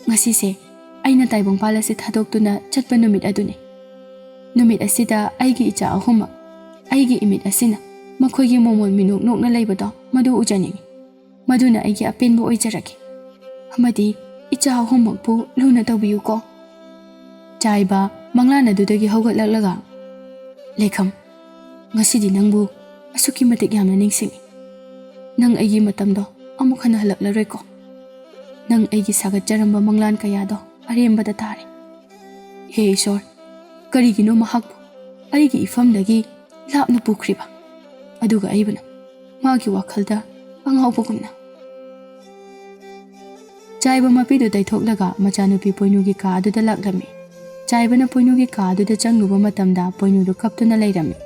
ꯉꯁꯤꯁꯦ ꯑꯩꯅ ꯇꯥꯏꯕꯪꯄꯥꯜ ꯑꯁꯤ ꯊꯥꯗꯣꯛꯇꯨꯅ ꯆꯠꯄ ꯅꯨꯃꯤꯠ ꯑꯗꯨꯅꯤ꯫ ꯅꯨꯃꯤꯠ ꯑꯁꯤꯗ ꯑꯩꯒꯤ ꯏꯆꯥ ꯑꯍꯨꯝꯃꯛ ꯑꯩꯒꯤ ꯏꯃꯤꯠ ꯑꯁꯤꯅ ꯃꯈꯣꯏꯒꯤ ꯃꯣꯃꯣꯟ ꯃꯤꯅꯣꯛ ꯅꯣꯛꯅ ꯂꯩꯕꯗꯣ ꯃꯗꯨ ꯎꯖꯅꯤꯡꯏ꯫ ꯃꯗꯨꯅ ꯑꯩꯒꯤ ꯑꯄꯦꯟꯕ ꯑꯣꯏꯖꯔꯒꯦ꯫ ꯑꯃꯗꯤ ꯏꯆꯥ ꯑꯍꯨꯝꯃꯛꯄꯨ ꯂꯨꯅ ꯇꯧꯕꯤꯌꯨꯀꯣ꯫ ꯆꯥꯏꯕ ꯃꯪꯂꯥꯟ ꯑꯗꯨꯗꯒꯤ ꯍꯧꯒꯠꯂꯛꯂꯒ, "ꯂꯩꯈꯝ, ꯉꯁꯤꯗꯤ ꯅꯪꯕꯨ ꯑꯁꯨꯛꯀꯤ ꯃꯇꯤꯛ ꯌꯥꯝꯅ ꯅꯤꯡꯁꯤꯡꯏ꯫ ꯅꯪ ꯑꯩꯒꯤ ꯃꯇꯝꯗꯣ ꯑꯃꯨꯛ ꯍꯟꯅ ꯍꯜꯂꯛꯂꯔꯣꯏꯀꯣ꯫ ꯅꯪ ꯑꯩꯒꯤ ꯁꯥꯒꯠꯆꯔꯝꯕ ꯃꯪꯂꯥꯟ ꯀꯌꯥꯗꯣ ꯑꯔꯦꯝꯕꯗ ꯇꯥꯔꯦ꯫ ꯍꯦ ꯏꯁꯣꯔ, ꯀꯔꯤꯒꯤꯅꯣ ꯃꯍꯥꯛꯄꯨ ꯑꯩꯒꯤ ꯏꯐꯝꯗꯒꯤ ꯂꯥꯞꯅ ꯄꯨꯈ꯭ꯔꯤꯕ? ꯑꯗꯨꯒ ꯑꯩꯕꯨꯅ ꯃꯥꯒꯤ ꯋꯥꯈꯜꯗ ꯑꯉꯥꯎꯕꯒꯨꯝꯅ?" ꯆꯥꯏꯕ ꯃꯄꯤꯗꯨ ꯇꯩꯊꯣꯛꯂꯒ ꯃꯆꯥꯅꯨꯄꯤ ꯄꯣꯏꯅꯨꯒꯤ ꯀꯥ ꯑꯗꯨꯗ ꯂꯥꯛꯂꯝꯃꯤ꯫ ꯆꯥꯏꯕꯅ ꯄꯣꯏꯅꯨꯒꯤ ꯀꯥ ꯑꯗꯨꯗ ꯆꯪꯂꯨꯕ ꯃꯇꯝꯗ ꯄꯣꯏꯅꯨꯗꯨ ꯀꯞꯇꯨꯅ ꯂꯩꯔꯝꯃꯤ꯫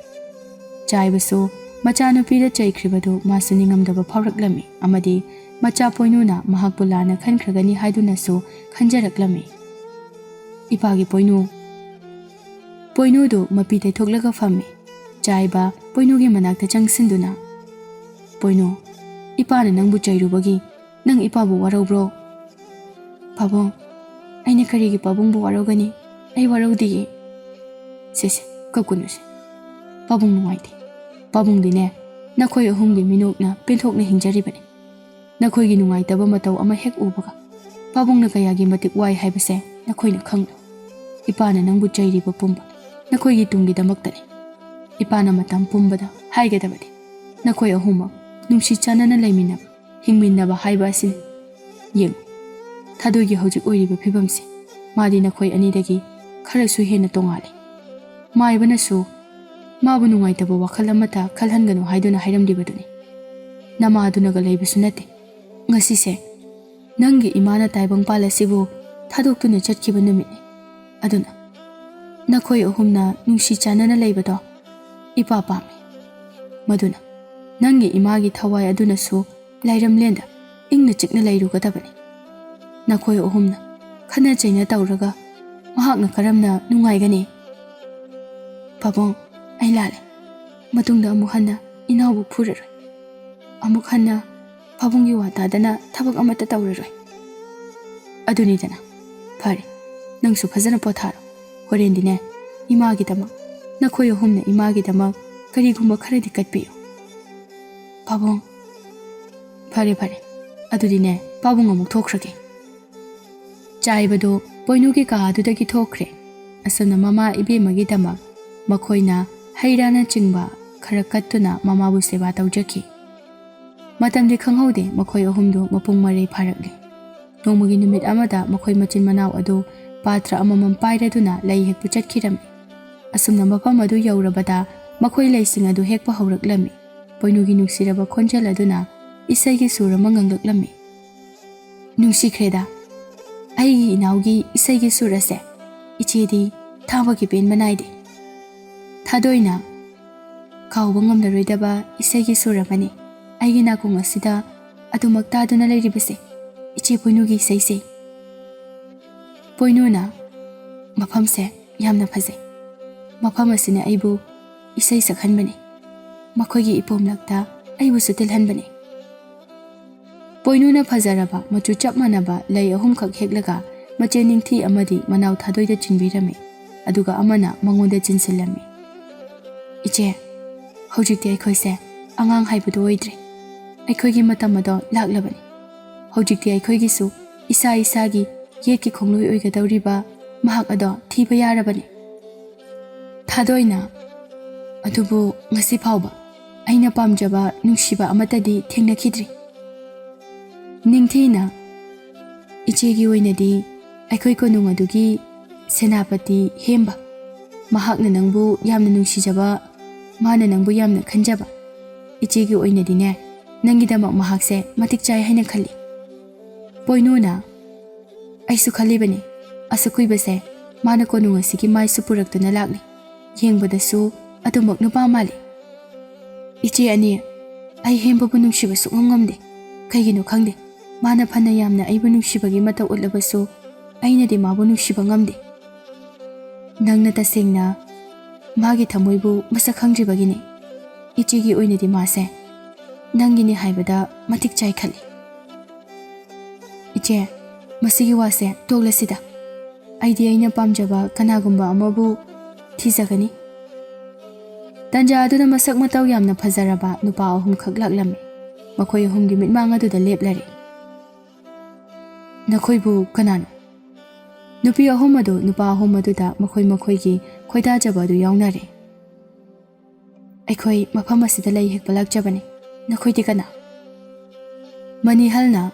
ꯆꯥꯏꯕꯁꯨ ꯃꯆꯥꯅꯨꯄꯤꯗ ꯆꯩꯈ꯭ꯔꯤꯕꯗꯨ ꯃꯥꯁꯨ ꯅꯤꯡꯉꯝꯗꯕ ꯐꯥꯎꯔꯛꯂꯝꯃꯤ ꯑꯃꯗꯤ ꯃꯆꯥ ꯄꯣꯏꯅꯨꯅ ꯃꯍꯥꯛꯄꯨ ꯂꯥꯟꯅ ꯈꯟꯈ꯭ꯔꯒꯅꯤ ꯍꯥꯏꯗꯨꯅꯁꯨ ꯈꯟꯖꯔꯛꯂꯝꯃꯤ꯫ "ꯏꯄꯥꯒꯤ ꯄꯣꯏꯅꯨ!" ꯄꯣꯏꯅꯨꯗꯨ ꯃꯄꯤ ꯇꯩꯊꯣꯛꯂꯒ ꯐꯝꯃꯤ꯫ ꯆꯥꯏꯕ ꯄꯣꯏꯅꯨꯒꯤ ꯃꯅꯥꯛꯇ ꯆꯪꯁꯤꯟꯗꯨꯅ, "ꯄꯣꯏꯅꯨ, ꯏꯄꯥꯅ ꯅꯪꯕꯨ ꯆꯩꯔꯨꯕꯒꯤ ꯅꯪ ꯏꯄꯥꯕꯨ ꯋꯥꯔꯧꯕ꯭ꯔꯣ?" "ꯄꯥꯕꯨꯡ, ꯑꯩꯅ ꯀꯔꯤꯒꯤ ꯄꯥꯕꯨꯡꯕꯨ ꯋꯥꯔꯧꯒꯅꯤ? ꯑꯩ ꯋꯥꯔꯧꯗꯤꯌꯦ꯫" "ꯁꯦ ꯁꯦ, ꯀꯞꯀꯅꯨꯁꯦ꯫ ꯄꯥꯕꯨꯡ ꯅꯨꯡꯉꯥꯏꯇꯦ꯫ ꯄꯥꯕꯨꯡꯗꯤꯅꯦ, ꯅꯈꯣꯏ ꯑꯍꯨꯝꯒꯤ ꯃꯤꯅꯣꯛꯅ ꯄꯦꯟꯊꯣꯛꯅ ꯍꯤꯡꯖꯔꯤꯕꯅꯤ꯫ ꯅꯈꯣꯏꯒꯤ ꯅꯨꯡꯉꯥꯏꯇꯕ ꯃꯇꯧ ꯑꯃ ꯍꯦꯛ ꯎꯕꯒ ꯄꯥꯕꯨꯡꯅ ꯀꯌꯥꯒꯤ ꯃꯇꯤꯛ ꯋꯥꯏ ꯍꯥꯏꯕꯁꯦ ꯅꯈꯣꯏꯅ ꯈꯪꯂꯣ꯫ ꯏꯄꯥꯅ ꯅꯪꯕꯨ ꯆꯩꯔꯤꯕ ꯄꯨꯝꯕ ꯅꯈꯣꯏꯒꯤ ꯇꯨꯡꯒꯤꯗꯃꯛꯇꯅꯤ꯫ ꯏꯄꯥꯅ ꯃꯇꯝ ꯄꯨꯝꯕꯗ ꯍꯥꯏꯒꯗꯕꯗꯤ ꯅꯈꯣꯏ ꯑꯍꯨꯝꯃꯛ ꯅꯨꯡꯁꯤ ꯆꯥꯟꯅꯅ ꯂꯩꯃꯤꯟꯅꯕ, ꯍꯤꯡꯃꯤꯟꯅꯕ ꯍꯥꯏꯕ ꯑꯁꯤꯅꯤ꯫ ꯌꯦꯡꯉꯨ, ꯊꯥꯗꯣꯏꯒꯤ ꯍꯧꯖꯤꯛ ꯑꯣꯏꯔꯤꯕ ꯐꯤꯕꯝꯁꯦ, ꯃꯥꯗꯤ ꯅꯈꯣꯏ ꯑꯅꯤꯗꯒꯤ ꯈꯔꯁꯨ ꯍꯦꯟꯅ ꯇꯣꯉꯥꯜꯂꯤ꯫ ꯃꯥꯏꯕꯅꯁꯨ ꯃꯥꯕꯨ ꯅꯨꯡꯉꯥꯏꯇꯕ ꯋꯥꯈꯜ ꯑꯃꯠꯇ ꯈꯜꯍꯟꯒꯅꯨ ꯍꯥꯏꯗꯨꯅ ꯍꯥꯏꯔꯝꯂꯤꯕꯗꯨꯅꯤ꯫ ꯅꯃꯥꯗꯨꯅꯒ ꯂꯩꯕꯁꯨ ꯅꯠꯇꯦ꯫ ꯉꯁꯤꯁꯦ ꯅꯪꯒꯤ ꯏꯃꯥꯅ ꯇꯥꯏꯕꯪꯄꯥꯜ ꯑꯁꯤꯕꯨ ꯊꯥꯗꯣꯛꯇꯨꯅ ꯆꯠꯈꯤꯕ ꯅꯨꯃꯤꯠꯅꯤ꯫ ꯑꯗꯨꯅ ꯅꯈꯣꯏ ꯑꯍꯨꯝꯅ ꯅꯨꯡꯁꯤ ꯆꯥꯟꯅꯅ ꯂꯩꯕꯗꯣ ꯏꯄꯥ ꯄꯥꯝꯃꯤ꯫ ꯃꯗꯨꯅ ꯅꯪꯒꯤ ꯏꯃꯥꯒꯤ ꯊꯋꯥꯏ ꯑꯗꯨꯅꯁꯨ ꯂꯥꯏꯔꯝꯂꯦꯟꯗ ꯏꯪꯅ ꯆꯤꯛꯅ ꯂꯩꯔꯨꯒꯗꯕꯅꯤ꯫ ꯅꯈꯣꯏ ꯑꯍꯨꯝꯅ ꯈꯠꯅ ꯆꯩꯅ ꯇꯧꯔꯒ ꯃꯍꯥꯛꯅ ꯀꯔꯝꯅ ꯅꯨꯡꯉꯥꯏꯒꯅꯤ?" "ꯄꯥꯕꯨꯡ, ꯑꯩ ꯂꯥꯜꯂꯦ꯫ ꯃꯇꯨꯡꯗ ꯑꯃꯨꯛ ꯍꯟꯅ ꯏꯅꯥꯎꯕꯨ ꯐꯨꯔꯔꯣꯏ꯫ ꯑꯃꯨꯛ ꯍꯟꯅ ꯄꯥꯕꯨꯡꯒꯤ ꯋꯥ ꯇꯥꯗꯅ ꯊꯕꯛ ꯑꯃꯠꯇ ꯇꯧꯔꯔꯣꯏ꯫ ꯑꯗꯨꯅꯤꯗꯅ꯫ ꯐꯔꯦ, ꯅꯪꯁꯨ ꯐꯖꯅ ꯄꯣꯊꯥꯔꯣ꯫ ꯍꯣꯔꯦꯟꯗꯤꯅꯦ, ꯏꯃꯥꯒꯤꯗꯃꯛ, ꯅꯈꯣꯏ ꯑꯍꯨꯝꯅ ꯏꯃꯥꯒꯤꯗꯃꯛ ꯀꯔꯤꯒꯨꯝꯕ ꯈꯔꯗꯤ ꯀꯠꯄꯤꯌꯨ꯫ ꯄꯥꯕꯨꯡ꯫ ꯐꯔꯦ, ꯐꯔꯦ꯫ ꯑꯗꯨꯗꯤꯅꯦ, ꯄꯥꯕꯨꯡ ꯑꯃꯨꯛ ꯊꯣꯛꯈ꯭ꯔꯒꯦ꯫ ꯆꯥꯏꯕꯗꯨ ꯄꯣꯏꯅꯨꯒꯤ ꯀꯥ ꯑꯗꯨꯗꯒꯤ ꯊꯣꯛꯈ꯭ꯔꯦ꯫ ꯑꯁꯨꯝꯅ ꯃꯃꯥ ꯏꯕꯦꯝꯃꯒꯤꯗꯃꯛ ꯃꯈꯣꯏꯅ ꯍꯩ ꯔꯥꯅꯆꯤꯡꯕ ꯈꯔ ꯀꯠꯇꯨꯅ ꯃꯃꯥꯕꯨ ꯁꯦꯕꯥ ꯇꯧꯖꯈꯤ꯫ ꯃꯇꯝꯗꯤ ꯈꯪꯍꯧꯗꯦ, ꯃꯈꯣꯏ ꯑꯍꯨꯝꯗꯨ ꯃꯄꯨꯡ ꯃꯔꯩ ꯐꯥꯔꯛꯂꯤ꯫ ꯅꯣꯡꯃꯒꯤ ꯅꯨꯃꯤꯠ ꯑꯃꯗ ꯃꯈꯣꯏ ꯃꯆꯤꯟ ꯃꯅꯥꯎ ꯑꯗꯨ ꯄꯥꯇ꯭ꯔ ꯑꯃꯃꯝ ꯄꯥꯏꯔꯗꯨꯅ ꯂꯩ ꯍꯦꯛꯄ ꯆꯠꯈꯤꯔꯝꯃꯤ꯫ ꯑꯁꯨꯝꯅ ꯃꯐꯝ ꯑꯗꯨ ꯌꯧꯔꯕꯗ ꯃꯈꯣꯏ ꯂꯩꯁꯤꯡ ꯑꯗꯨ ꯍꯦꯛꯄ ꯍꯧꯔꯛꯂꯝꯃꯤ꯫ ꯄꯣꯏꯅꯨꯒꯤ ꯅꯨꯡꯁꯤꯔꯕ ꯈꯣꯟꯖꯦꯜ ꯑꯗꯨꯅ ꯏꯁꯩꯒꯤ ꯁꯨꯔ ꯑꯃ ꯉꯪꯂꯛꯂꯝꯃꯤ꯫ ꯅꯨꯡꯁꯤꯈ꯭ꯔꯦꯗ, ꯑꯩꯒꯤ ꯏꯅꯥꯎꯒꯤ ꯏꯁꯩꯒꯤ ꯁꯨꯔ ꯑꯁꯦ꯫ ꯏꯆꯦꯗꯤ ꯊꯥꯕꯒꯤ ꯄꯦꯟꯕ ꯅꯥꯏꯗꯦ꯫ ꯊꯥꯗꯣꯏꯅ ꯀꯥꯎꯕ ꯉꯝꯂꯔꯣꯏꯗꯕ ꯏꯁꯩꯒꯤ ꯁꯨꯔ ꯑꯃꯅꯤ꯫ ꯑꯩꯒꯤ ꯅꯥꯀꯣꯡ ꯑꯁꯤꯗ ꯑꯗꯨꯃꯛ ꯇꯥꯗꯨꯅ ꯂꯩꯔꯤꯕꯁꯦ, ꯏꯆꯦ ꯄꯣꯏꯅꯨꯒꯤ ꯏꯁꯩꯁꯦ꯫ ꯄꯣꯏꯅꯨꯅ, "ꯃꯐꯝꯁꯦ ꯌꯥꯝꯅ ꯐꯖꯩ꯫ ꯃꯐꯝ ꯑꯁꯤꯅ ꯑꯩꯕꯨ ꯏꯁꯩ ꯁꯛꯍꯟꯕꯅꯤ꯫ ꯃꯈꯣꯏꯒꯤ ꯏꯄꯣꯝꯂꯛꯇ ꯑꯩꯕꯨꯁꯨ ꯇꯤꯜꯍꯟꯕꯅꯤ꯫" ꯄꯣꯏꯅꯨꯅ ꯐꯖꯔꯕ ꯃꯆꯨ ꯆꯞ ꯃꯥꯟꯅꯕ ꯂꯩ ꯑꯍꯨꯝꯈꯛ ꯍꯦꯛꯂꯒ ꯃꯆꯦ ꯅꯤꯡꯊꯤ ꯑꯃꯗꯤ ꯃꯅꯥꯎ ꯊꯥꯗꯣꯏꯗ ꯆꯤꯟꯕꯤꯔꯝꯃꯤ, ꯑꯗꯨꯒ ꯑꯃꯅ ꯃꯉꯣꯟꯗ ꯆꯤꯟꯁꯤꯜꯂꯝꯃꯤ꯫ "ꯏꯆꯦ, ꯍꯧꯖꯤꯛꯇꯤ ꯑꯩꯈꯣꯏꯁꯦ ꯑꯉꯥꯡ ꯍꯥꯏꯕꯗꯨ ꯑꯣꯏꯗ꯭ꯔꯦ꯫ ꯑꯩꯈꯣꯏꯒꯤ ꯃꯇꯝ ꯑꯗꯣ ꯂꯥꯛꯂꯕꯅꯤ꯫ ꯍꯧꯖꯤꯛꯇꯤ ꯑꯩꯈꯣꯏꯒꯤꯁꯨ ꯏꯁꯥ ꯏꯁꯥꯒꯤ ꯌꯦꯠꯀꯤ ꯈꯣꯡꯂꯣꯏ ꯑꯣꯏꯒꯗꯧꯔꯤꯕ ꯃꯍꯥꯛ ꯑꯗꯣ ꯊꯤꯕ ꯌꯥꯔꯕꯅꯤ꯫" ꯊꯥꯗꯣꯏꯅ, "ꯑꯗꯨꯕꯨ ꯉꯁꯤ ꯐꯥꯎꯕ ꯑꯩꯅ ꯄꯥꯝꯖꯕ ꯅꯨꯡꯁꯤꯕ ꯑꯃꯠꯇꯗꯤ ꯊꯦꯡꯅꯈꯤꯗ꯭ꯔꯤ꯫" ꯅꯤꯡꯊꯤꯅ, "ꯏꯆꯦꯒꯤ ꯑꯣꯏꯅꯗꯤ ꯑꯩꯈꯣꯏ ꯀꯣꯅꯨꯡ ꯑꯗꯨꯒꯤ ꯁꯦꯅꯥꯄꯇꯤ ꯍꯦꯝꯕ, ꯃꯍꯥꯛꯅ ꯅꯪꯕꯨ ꯌꯥꯝꯅ ꯅꯨꯡꯁꯤꯖꯕ, ꯃꯥꯅ ꯅꯪꯕꯨ ꯌꯥꯝꯅ ꯈꯟꯖꯕ꯫ ꯏꯆꯦꯒꯤ ꯑꯣꯏꯅꯗꯤꯅꯦ, ꯅꯪꯒꯤꯗꯃꯛ ꯃꯍꯥꯛꯁꯦ ꯃꯇꯤꯛ ꯆꯥꯏ ꯍꯥꯏꯅ ꯈꯜꯂꯤ꯫" ꯄꯣꯏꯅꯨꯅ, "ꯑꯩꯁꯨ ꯈꯜꯂꯤꯕꯅꯤ, ꯑꯁꯨꯛ ꯀꯨꯏꯕꯁꯦ ꯃꯥꯅ ꯀꯣꯅꯨꯡ ꯑꯁꯤꯒꯤ ꯃꯥꯏꯁꯨ ꯄꯨꯔꯛꯇꯨꯅ ꯂꯥꯛꯂꯤ꯫ ꯌꯦꯡꯕꯗꯁꯨ ꯑꯗꯨꯃꯛ ꯅꯨꯄꯥ ꯃꯥꯜꯂꯤ꯫ ꯏꯆꯦ ꯑꯅꯤ, ꯑꯩ ꯍꯦꯝꯕꯕꯨ ꯅꯨꯡꯁꯤꯕ ꯁꯨꯛꯉꯝ ꯉꯝꯗꯦ꯫ ꯀꯩꯒꯤꯅꯣ ꯈꯪꯗꯦ, ꯃꯥꯅ ꯐꯅ ꯌꯥꯝꯅ ꯑꯩꯕꯨ ꯅꯨꯡꯁꯤꯕꯒꯤ ꯃꯇꯧ ꯎꯠꯂꯕꯁꯨ ꯑꯩꯅꯗꯤ ꯃꯥꯕꯨ ꯅꯨꯡꯁꯤꯕ ꯉꯝꯗꯦ꯫ ꯅꯪꯅ ꯇꯁꯦꯡꯅ ꯃꯥꯒꯤ ꯊꯃꯣꯏꯕꯨ ꯃꯁꯛ ꯈꯪꯗ꯭ꯔꯤꯕꯒꯤꯅꯤ꯫ ꯏꯆꯦꯒꯤ ꯑꯣꯏꯅꯗꯤ ꯃꯥꯁꯦ ꯅꯪꯒꯤꯅꯤ ꯍꯥꯏꯕꯗ ꯃꯇꯤꯛ ꯆꯥꯏ ꯈꯜꯂꯤ꯫ ꯏꯆꯦ, ꯃꯁꯤꯒꯤ ꯋꯥꯁꯦ ꯇꯣꯛꯂꯁꯤꯗ꯫ ꯑꯩꯗꯤ ꯑꯩꯅ ꯄꯥꯝꯖꯕ ꯀꯅꯥꯒꯨꯝꯕ ꯑꯃꯕꯨ ꯊꯤꯖꯒꯅꯤ꯫ ꯇꯟꯖꯥ ꯑꯗꯨꯗ ꯃꯁꯛ ꯃꯇꯧ ꯌꯥꯝꯅ ꯐꯖꯔꯕ ꯅꯨꯄꯥ ꯑꯍꯨꯝꯈꯛ ꯂꯥꯛꯂꯝꯃꯤ꯫ ꯃꯈꯣꯏ ꯑꯍꯨꯝꯒꯤ ꯃꯤꯠꯃꯥꯡ ꯑꯗꯨꯗ ꯂꯦꯞꯂꯔꯦ꯫ "ꯅꯈꯣꯏꯕꯨ ꯀꯅꯥꯅꯣ?" ꯅꯨꯄꯤ ꯑꯍꯨꯝ ꯑꯗꯨ ꯅꯨꯄꯥ ꯑꯍꯨꯝ ꯑꯗꯨꯗ ꯃꯈꯣꯏ ꯃꯈꯣꯏꯒꯤ ꯈꯣꯏꯗꯥꯖꯕ ꯑꯗꯨ ꯌꯥꯎꯅꯔꯦ꯫ "ꯑꯩꯈꯣꯏ ꯃꯐꯝ ꯑꯁꯤꯗ ꯂꯩ ꯍꯦꯛꯄ ꯂꯥꯛꯆꯕꯅꯤ꯫ ꯅꯈꯣꯏꯗꯤ ꯀꯅꯥ?" ꯃꯅꯤꯍꯜꯅ,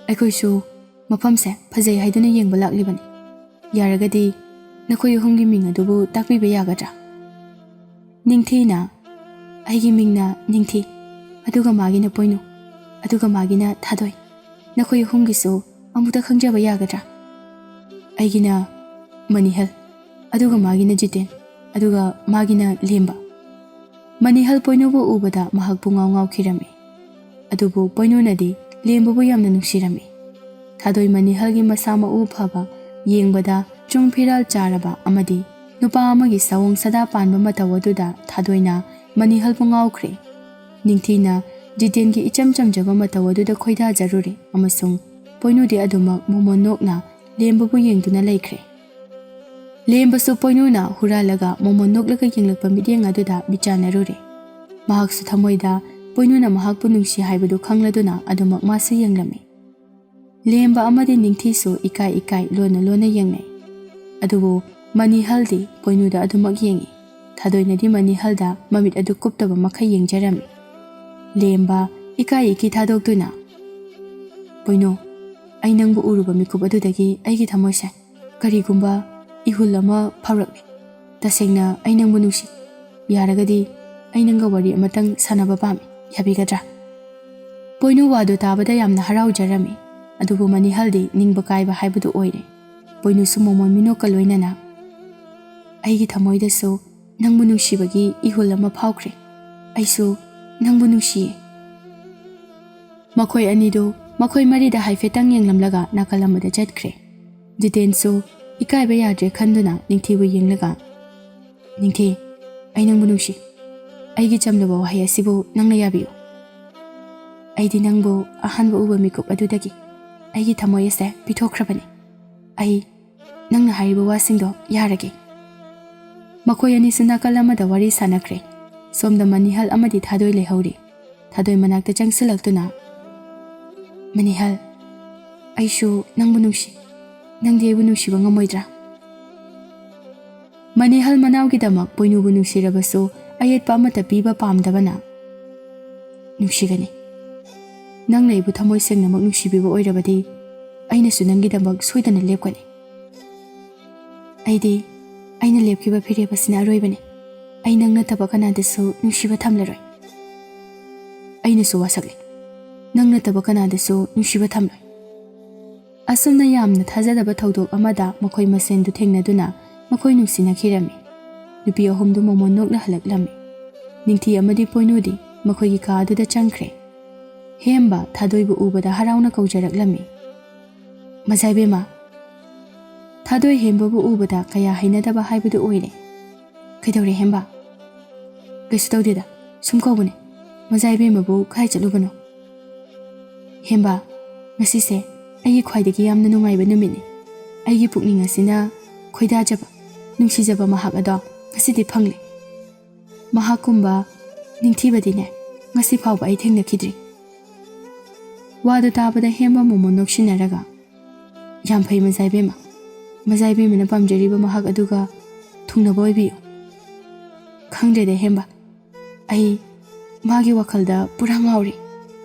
"ꯑꯩꯈꯣꯏꯁꯨ ꯃꯐꯝꯁꯦ ꯐꯖꯩ ꯍꯥꯏꯗꯨꯅ ꯌꯦꯡꯕ ꯂꯥꯛꯂꯤꯕꯅꯤ꯫ ꯌꯥꯔꯒꯗꯤ ꯅꯈꯣꯏ ꯑꯍꯨꯝꯒꯤ ꯃꯤꯡ ꯑꯗꯨꯕꯨ ꯇꯥꯛꯄꯤꯕ ꯌꯥꯒꯗ꯭ꯔꯥ?" ꯅꯤꯡꯊꯤꯅ, "ꯑꯩꯒꯤ ꯃꯤꯡꯅ ꯅꯤꯡꯊꯤ, ꯑꯗꯨꯒ ꯃꯥꯒꯤꯅ ꯄꯣꯏꯅꯨ, ꯑꯗꯨꯒ ꯃꯥꯒꯤꯅ ꯊꯥꯗꯣꯏ꯫ ꯅꯈꯣꯏ ꯑꯍꯨꯝꯒꯤꯁꯨ ꯑꯃꯨꯛꯇ ꯈꯪꯖꯕ ꯌꯥꯒꯗ꯭ꯔꯥ?" "ꯑꯩꯒꯤꯅ ꯃꯅꯤꯍꯜ, ꯑꯗꯨꯒ ꯃꯥꯒꯤꯅ ꯖꯤꯇꯦꯟ, ꯑꯗꯨꯒ ꯃꯥꯒꯤꯅ ꯂꯦꯝꯕ꯫" ꯃꯅꯤꯍꯜ ꯄꯣꯏꯅꯨꯕꯨ ꯎꯕꯗ ꯃꯍꯥꯛ ꯄꯨꯡꯉꯥꯎ ꯉꯥꯎꯈꯤꯔꯝꯃꯤ꯫ ꯑꯗꯨꯕꯨ ꯄꯣꯏꯅꯨꯅꯗꯤ ꯂꯦꯝꯕꯕꯨ ꯌꯥꯝꯅ ꯅꯨꯡꯁꯤꯔꯝꯃꯤ꯫ ꯊꯥꯗꯣꯏ ꯃꯅꯤꯍꯜꯒꯤ ꯃꯁꯥ ꯃꯎ ꯐꯕ, ꯌꯦꯡꯕꯗ ꯆꯨꯡ ꯐꯤꯔꯥꯜ ꯆꯥꯔꯕ ꯑꯃꯗꯤ ꯅꯨꯄꯥ ꯑꯃꯒꯤ ꯁꯑꯣꯡ ꯁꯥꯗꯥ ꯄꯥꯟꯕ ꯃꯇꯧ ꯑꯗꯨꯗ ꯊꯥꯗꯣꯏꯅ ꯃꯅꯤꯍꯜꯕꯨ ꯉꯥꯎꯈ꯭ꯔꯦ꯫ ꯅꯤꯡꯊꯤꯅ ꯖꯤꯇꯦꯟꯒꯤ ꯏꯆꯝ ꯆꯝꯖꯕ ꯃꯇꯧ ꯑꯗꯨꯗ ꯈꯣꯏꯗꯥꯖꯔꯨꯔꯦ ꯑꯃꯁꯨꯡ ꯄꯣꯏꯅꯨꯗꯤ ꯑꯗꯨꯃꯛ ꯃꯣꯃꯣꯟ ꯅꯣꯛꯅ ꯂꯦꯝꯕꯕꯨ ꯌꯦꯡꯗꯨꯅ ꯂꯩꯈ꯭ꯔꯦ꯫ ꯂꯦꯝꯕꯁꯨ ꯄꯣꯏꯅꯨꯅ ꯍꯨꯔꯥꯜꯂꯒ ꯃꯣꯃꯣꯟ ꯅꯣꯛꯂꯒ ꯌꯦꯡꯂꯛꯄ ꯃꯤꯠꯌꯦꯡ ꯑꯗꯨꯗ ꯃꯤꯠ ꯆꯥꯟꯅꯔꯨꯔꯦ꯫ ꯃꯍꯥꯛꯁꯨ ꯊꯃꯣꯏꯗ ꯄꯣꯏꯅꯨꯅ ꯃꯍꯥꯛꯄꯨ ꯅꯨꯡꯁꯤ ꯍꯥꯏꯕꯗꯨ ꯈꯪꯂꯗꯨꯅ ꯑꯗꯨꯃꯛ ꯃꯥꯁꯨ ꯌꯦꯡꯂꯝꯃꯤ꯫ ꯂꯦꯝꯕ ꯑꯃꯗꯤ ꯅꯤꯡꯊꯤꯁꯨ ꯏꯀꯥꯏ ꯏꯀꯥꯏ ꯂꯣꯟꯅ ꯂꯣꯟꯅ ꯌꯦꯡꯅꯩ꯫ ꯑꯗꯨꯕꯨ ꯃꯅꯤꯍꯜꯗꯤ ꯄꯣꯏꯅꯨꯗ ꯑꯗꯨꯃꯛ ꯌꯦꯡꯏ꯫ ꯊꯥꯗꯣꯏꯅꯗꯤ ꯃꯅꯤꯍꯜꯗ ꯃꯃꯤꯠ ꯑꯗꯨ ꯀꯨꯞꯇꯕ ꯃꯈꯩ ꯌꯦꯡꯖꯔꯝꯃꯤ꯫ ꯂꯦꯝꯕ ꯏꯀꯥꯏ ꯏꯀꯤ ꯊꯥꯗꯣꯛꯇꯨꯅ, "ꯄꯣꯏꯅꯨ, ꯑꯩ ꯅꯪꯕꯨ ꯎꯔꯨꯕ ꯃꯤꯀꯨꯞ ꯑꯗꯨꯗꯒꯤ ꯑꯩꯒꯤ ꯊꯃꯣꯏꯁꯦ ꯀꯔꯤꯒꯨꯝꯕ ꯏꯍꯨꯜ ꯑꯃ ꯐꯥꯎꯔꯛꯂꯤ꯫ ꯇꯁꯦꯡꯅ ꯑꯩ ꯅꯪꯕꯨ ꯅꯨꯡꯁꯤ꯫ ꯌꯥꯔꯒꯗꯤ ꯑꯩ ꯅꯪꯒ ꯋꯥꯔꯤ ꯑꯃꯇꯪ ꯁꯥꯟꯅꯕ ꯄꯥꯝꯃꯤ꯫ ꯌꯥꯕꯤꯒꯗ꯭ꯔꯥ?" ꯄꯣꯏꯅꯨ ꯋꯥꯗꯨ ꯇꯥꯕꯗ ꯌꯥꯝꯅ ꯍꯔꯥꯎꯖꯔꯝꯃꯤ꯫ ꯑꯗꯨꯕꯨ ꯃꯅꯤꯍꯜꯗꯤ ꯅꯤꯡꯕ ꯀꯥꯏꯕ ꯍꯥꯏꯕꯗꯨ ꯑꯣꯏꯔꯦ꯫ ꯄꯣꯏꯅꯨꯁꯨ ꯃꯣꯃꯣꯟ ꯃꯤꯅꯣꯛꯀ ꯂꯣꯏꯅꯅ, "ꯑꯩꯒꯤ ꯊꯃꯣꯏꯗꯁꯨ ꯅꯪꯕꯨ ꯅꯨꯡꯁꯤꯕꯒꯤ ꯏꯍꯨꯜ ꯑꯃ ꯐꯥꯎꯈ꯭ꯔꯦ꯫ ꯑꯩꯁꯨ ꯅꯪꯕꯨ ꯅꯨꯡꯁꯤꯌꯦ꯫" ꯃꯈꯣꯏ ꯑꯅꯤꯗꯨ ꯃꯈꯣꯏ ꯃꯔꯤꯗ ꯍꯥꯏꯐꯦꯠꯇꯪ ꯌꯦꯡꯂꯝꯂꯒ ꯅꯥꯀꯜ ꯑꯃꯗ ꯆꯠꯈ꯭ꯔꯦ꯫ ꯖꯤꯇꯦꯟꯁꯨ ꯏꯀꯥꯏꯕ ꯌꯥꯗ꯭ꯔꯦ ꯈꯟꯗꯨꯅ ꯅꯤꯡꯊꯤꯕꯨ ꯌꯦꯡꯂꯒ, "ꯅꯤꯡꯊꯤ, ꯑꯩ ꯅꯪꯕꯨ ꯅꯨꯡꯁꯤ꯫ ꯑꯩꯒꯤ ꯆꯝꯂꯕ ꯋꯥꯍꯩ ꯑꯁꯤꯕꯨ ꯅꯪꯅ ꯌꯥꯕꯤꯌꯨ꯫ ꯑꯩꯗꯤ ꯅꯪꯕꯨ ꯑꯍꯥꯟꯕ ꯎꯕ ꯃꯤꯀꯨꯞ ꯑꯗꯨꯗꯒꯤ ꯑꯩꯒꯤ ꯊꯃꯣꯏ ꯑꯁꯦ ꯄꯤꯊꯣꯛꯈ꯭ꯔꯕꯅꯤ꯫ ꯑꯩ ꯅꯪꯅ ꯍꯥꯏꯔꯤꯕ ꯋꯥꯁꯤꯡꯗꯣ ꯌꯥꯔꯒꯦ꯫" ꯃꯈꯣꯏ ꯑꯅꯤꯁꯨ ꯅꯥꯀꯜ ꯑꯃꯗ ꯋꯥꯔꯤ ꯁꯥꯟꯅꯈ꯭ꯔꯦ꯫ ꯁꯣꯝꯗ ꯃꯅꯤꯍꯜ ꯑꯃꯗꯤ ꯊꯥꯗꯣꯏ ꯂꯩꯍꯧꯔꯤ꯫ ꯊꯥꯗꯣꯏ ꯃꯅꯥꯛꯇ ꯆꯪꯁꯤꯜꯂꯛꯇꯨꯅ, "ꯃꯅꯤꯍꯜ, ꯑꯩꯁꯨ ꯅꯪꯕꯨ ꯅꯨꯡꯁꯤ꯫ ꯅꯪꯗꯤ ꯑꯩꯕꯨ ꯅꯨꯡꯁꯤꯕ ꯉꯝꯃꯣꯏꯗ꯭ꯔꯥ?" ꯃꯅꯤꯍꯜ ꯃꯅꯥꯎꯒꯤꯗꯃꯛ ꯄꯣꯏꯅꯨꯕꯨ ꯅꯨꯡꯁꯤꯔꯕꯁꯨ ꯑꯌꯦꯠꯄ ꯑꯃꯠꯇ ꯄꯤꯕ ꯄꯥꯝꯗꯕꯅ, "ꯅꯨꯡꯁꯤꯒꯅꯤ꯫ ꯅꯪꯅ ꯑꯩꯕꯨ ꯊꯃꯣꯏ ꯁꯦꯡꯅꯃꯛ ꯅꯨꯡꯁꯤꯕꯤꯕ ꯑꯣꯏꯔꯕꯗꯤ ꯑꯩꯅꯁꯨ ꯅꯪꯒꯤꯗꯃꯛ ꯁꯣꯏꯗꯅ ꯂꯦꯞꯀꯅꯤ꯫ ꯑꯩꯗꯤ ꯑꯩꯅ ꯂꯦꯞꯈꯤꯕ ꯐꯤꯔꯦꯞ ꯑꯁꯤꯅ ꯑꯔꯣꯏꯕꯅꯤ꯫ ꯑꯩ ꯅꯪ ꯅꯠꯇꯕ ꯀꯅꯥꯗꯁꯨ ꯅꯨꯡꯁꯤꯕ ꯊꯝꯂꯔꯣꯏ꯫ ꯑꯩꯅꯁꯨ ꯋꯥꯁꯛꯂꯤ, ꯅꯪ ꯅꯠꯇꯕ ꯀꯅꯥꯗꯁꯨ ꯅꯨꯡꯁꯤꯕ ꯊꯝꯂꯣꯏ꯫" ꯑꯁꯨꯝꯅ ꯌꯥꯝꯅ ꯊꯥꯖꯗꯕ ꯊꯧꯗꯣꯛ ꯑꯃꯗ ꯃꯈꯣꯏ ꯃꯁꯦꯟꯗꯨ ꯊꯦꯡꯅꯗꯨꯅ ꯃꯈꯣꯏ ꯅꯨꯡꯁꯤꯅꯈꯤꯔꯝꯃꯤ꯫ ꯅꯨꯄꯤ ꯑꯍꯨꯝꯗꯨ ꯃꯣꯃꯣꯟ ꯅꯣꯛꯅ ꯍꯜꯂꯛꯂꯝꯃꯤ꯫ ꯅꯤꯡꯊꯤ ꯑꯃꯗꯤ ꯄꯣꯏꯅꯨꯗꯤ ꯃꯈꯣꯏꯒꯤ ꯀꯥ ꯑꯗꯨꯗ ꯆꯪꯈ꯭ꯔꯦ꯫ ꯍꯦꯝꯕ ꯊꯥꯗꯣꯏꯕꯨ ꯎꯕꯗ ꯍꯔꯥꯎꯅ ꯀꯧꯖꯔꯛꯂꯝꯃꯤ꯫ "ꯃꯖꯥꯏꯕꯦꯝꯃ!" ꯊꯥꯗꯣꯏ ꯍꯦꯝꯕꯕꯨ ꯎꯕꯗ ꯀꯌꯥ ꯍꯩꯅꯗꯕ ꯍꯥꯏꯕꯗꯨ ꯑꯣꯏꯔꯦ꯫ "ꯀꯩꯗꯧꯔꯦ ꯍꯦꯝꯕ?" "ꯀꯩꯁꯨ ꯇꯧꯗꯦꯗ, ꯁꯨꯝ ꯀꯧꯕꯅꯦ꯫ ꯃꯖꯥꯏꯕꯦꯝꯃꯕꯨ ꯀꯥꯏ ꯆꯠꯂꯨꯕꯅꯣ?" "ꯍꯦꯝꯕ, ꯉꯁꯤꯁꯦ ꯑꯩꯒꯤ ꯈ꯭ꯋꯥꯏꯗꯒꯤ ꯌꯥꯝꯅ ꯅꯨꯡꯉꯥꯏꯕ ꯅꯨꯃꯤꯠꯅꯤ꯫ ꯑꯩꯒꯤ ꯄꯨꯛꯅꯤꯡ ꯑꯁꯤꯅ ꯈꯣꯏꯗꯥꯖꯕ, ꯅꯨꯡꯁꯤꯖꯕ ꯃꯍꯥꯛ ꯑꯗꯣ ꯉꯁꯤꯗꯤ ꯐꯪꯂꯦ꯫ ꯃꯍꯥꯛꯀꯨꯝꯕ ꯅꯤꯡꯊꯤꯕꯗꯤꯅꯦ, ꯉꯁꯤ ꯐꯥꯎꯕ ꯑꯩ ꯊꯦꯡꯅꯈꯤꯗ꯭ꯔꯤ꯫" ꯋꯥꯗꯨ ꯇꯥꯕꯗ ꯍꯦꯝꯕ ꯃꯣꯃꯣꯟ ꯅꯣꯛꯁꯤꯟꯅꯔꯒ, "ꯌꯥꯝ ꯐꯩ ꯃꯖꯥꯏꯕꯦꯝꯃ꯫ ꯃꯖꯥꯏꯕꯦꯝꯃꯅ ꯄꯥꯝꯖꯔꯤꯕ ꯃꯍꯥꯛ ꯑꯗꯨꯒ ꯊꯨꯡꯅꯕ ꯑꯣꯏꯕꯤꯌꯨ꯫" "ꯈꯪꯗ꯭ꯔꯦꯗ ꯍꯦꯝꯕ, ꯑꯩ ꯃꯥꯒꯤ ꯋꯥꯈꯜꯗ ꯄꯨꯔꯥ ꯉꯥꯎꯔꯤ꯫"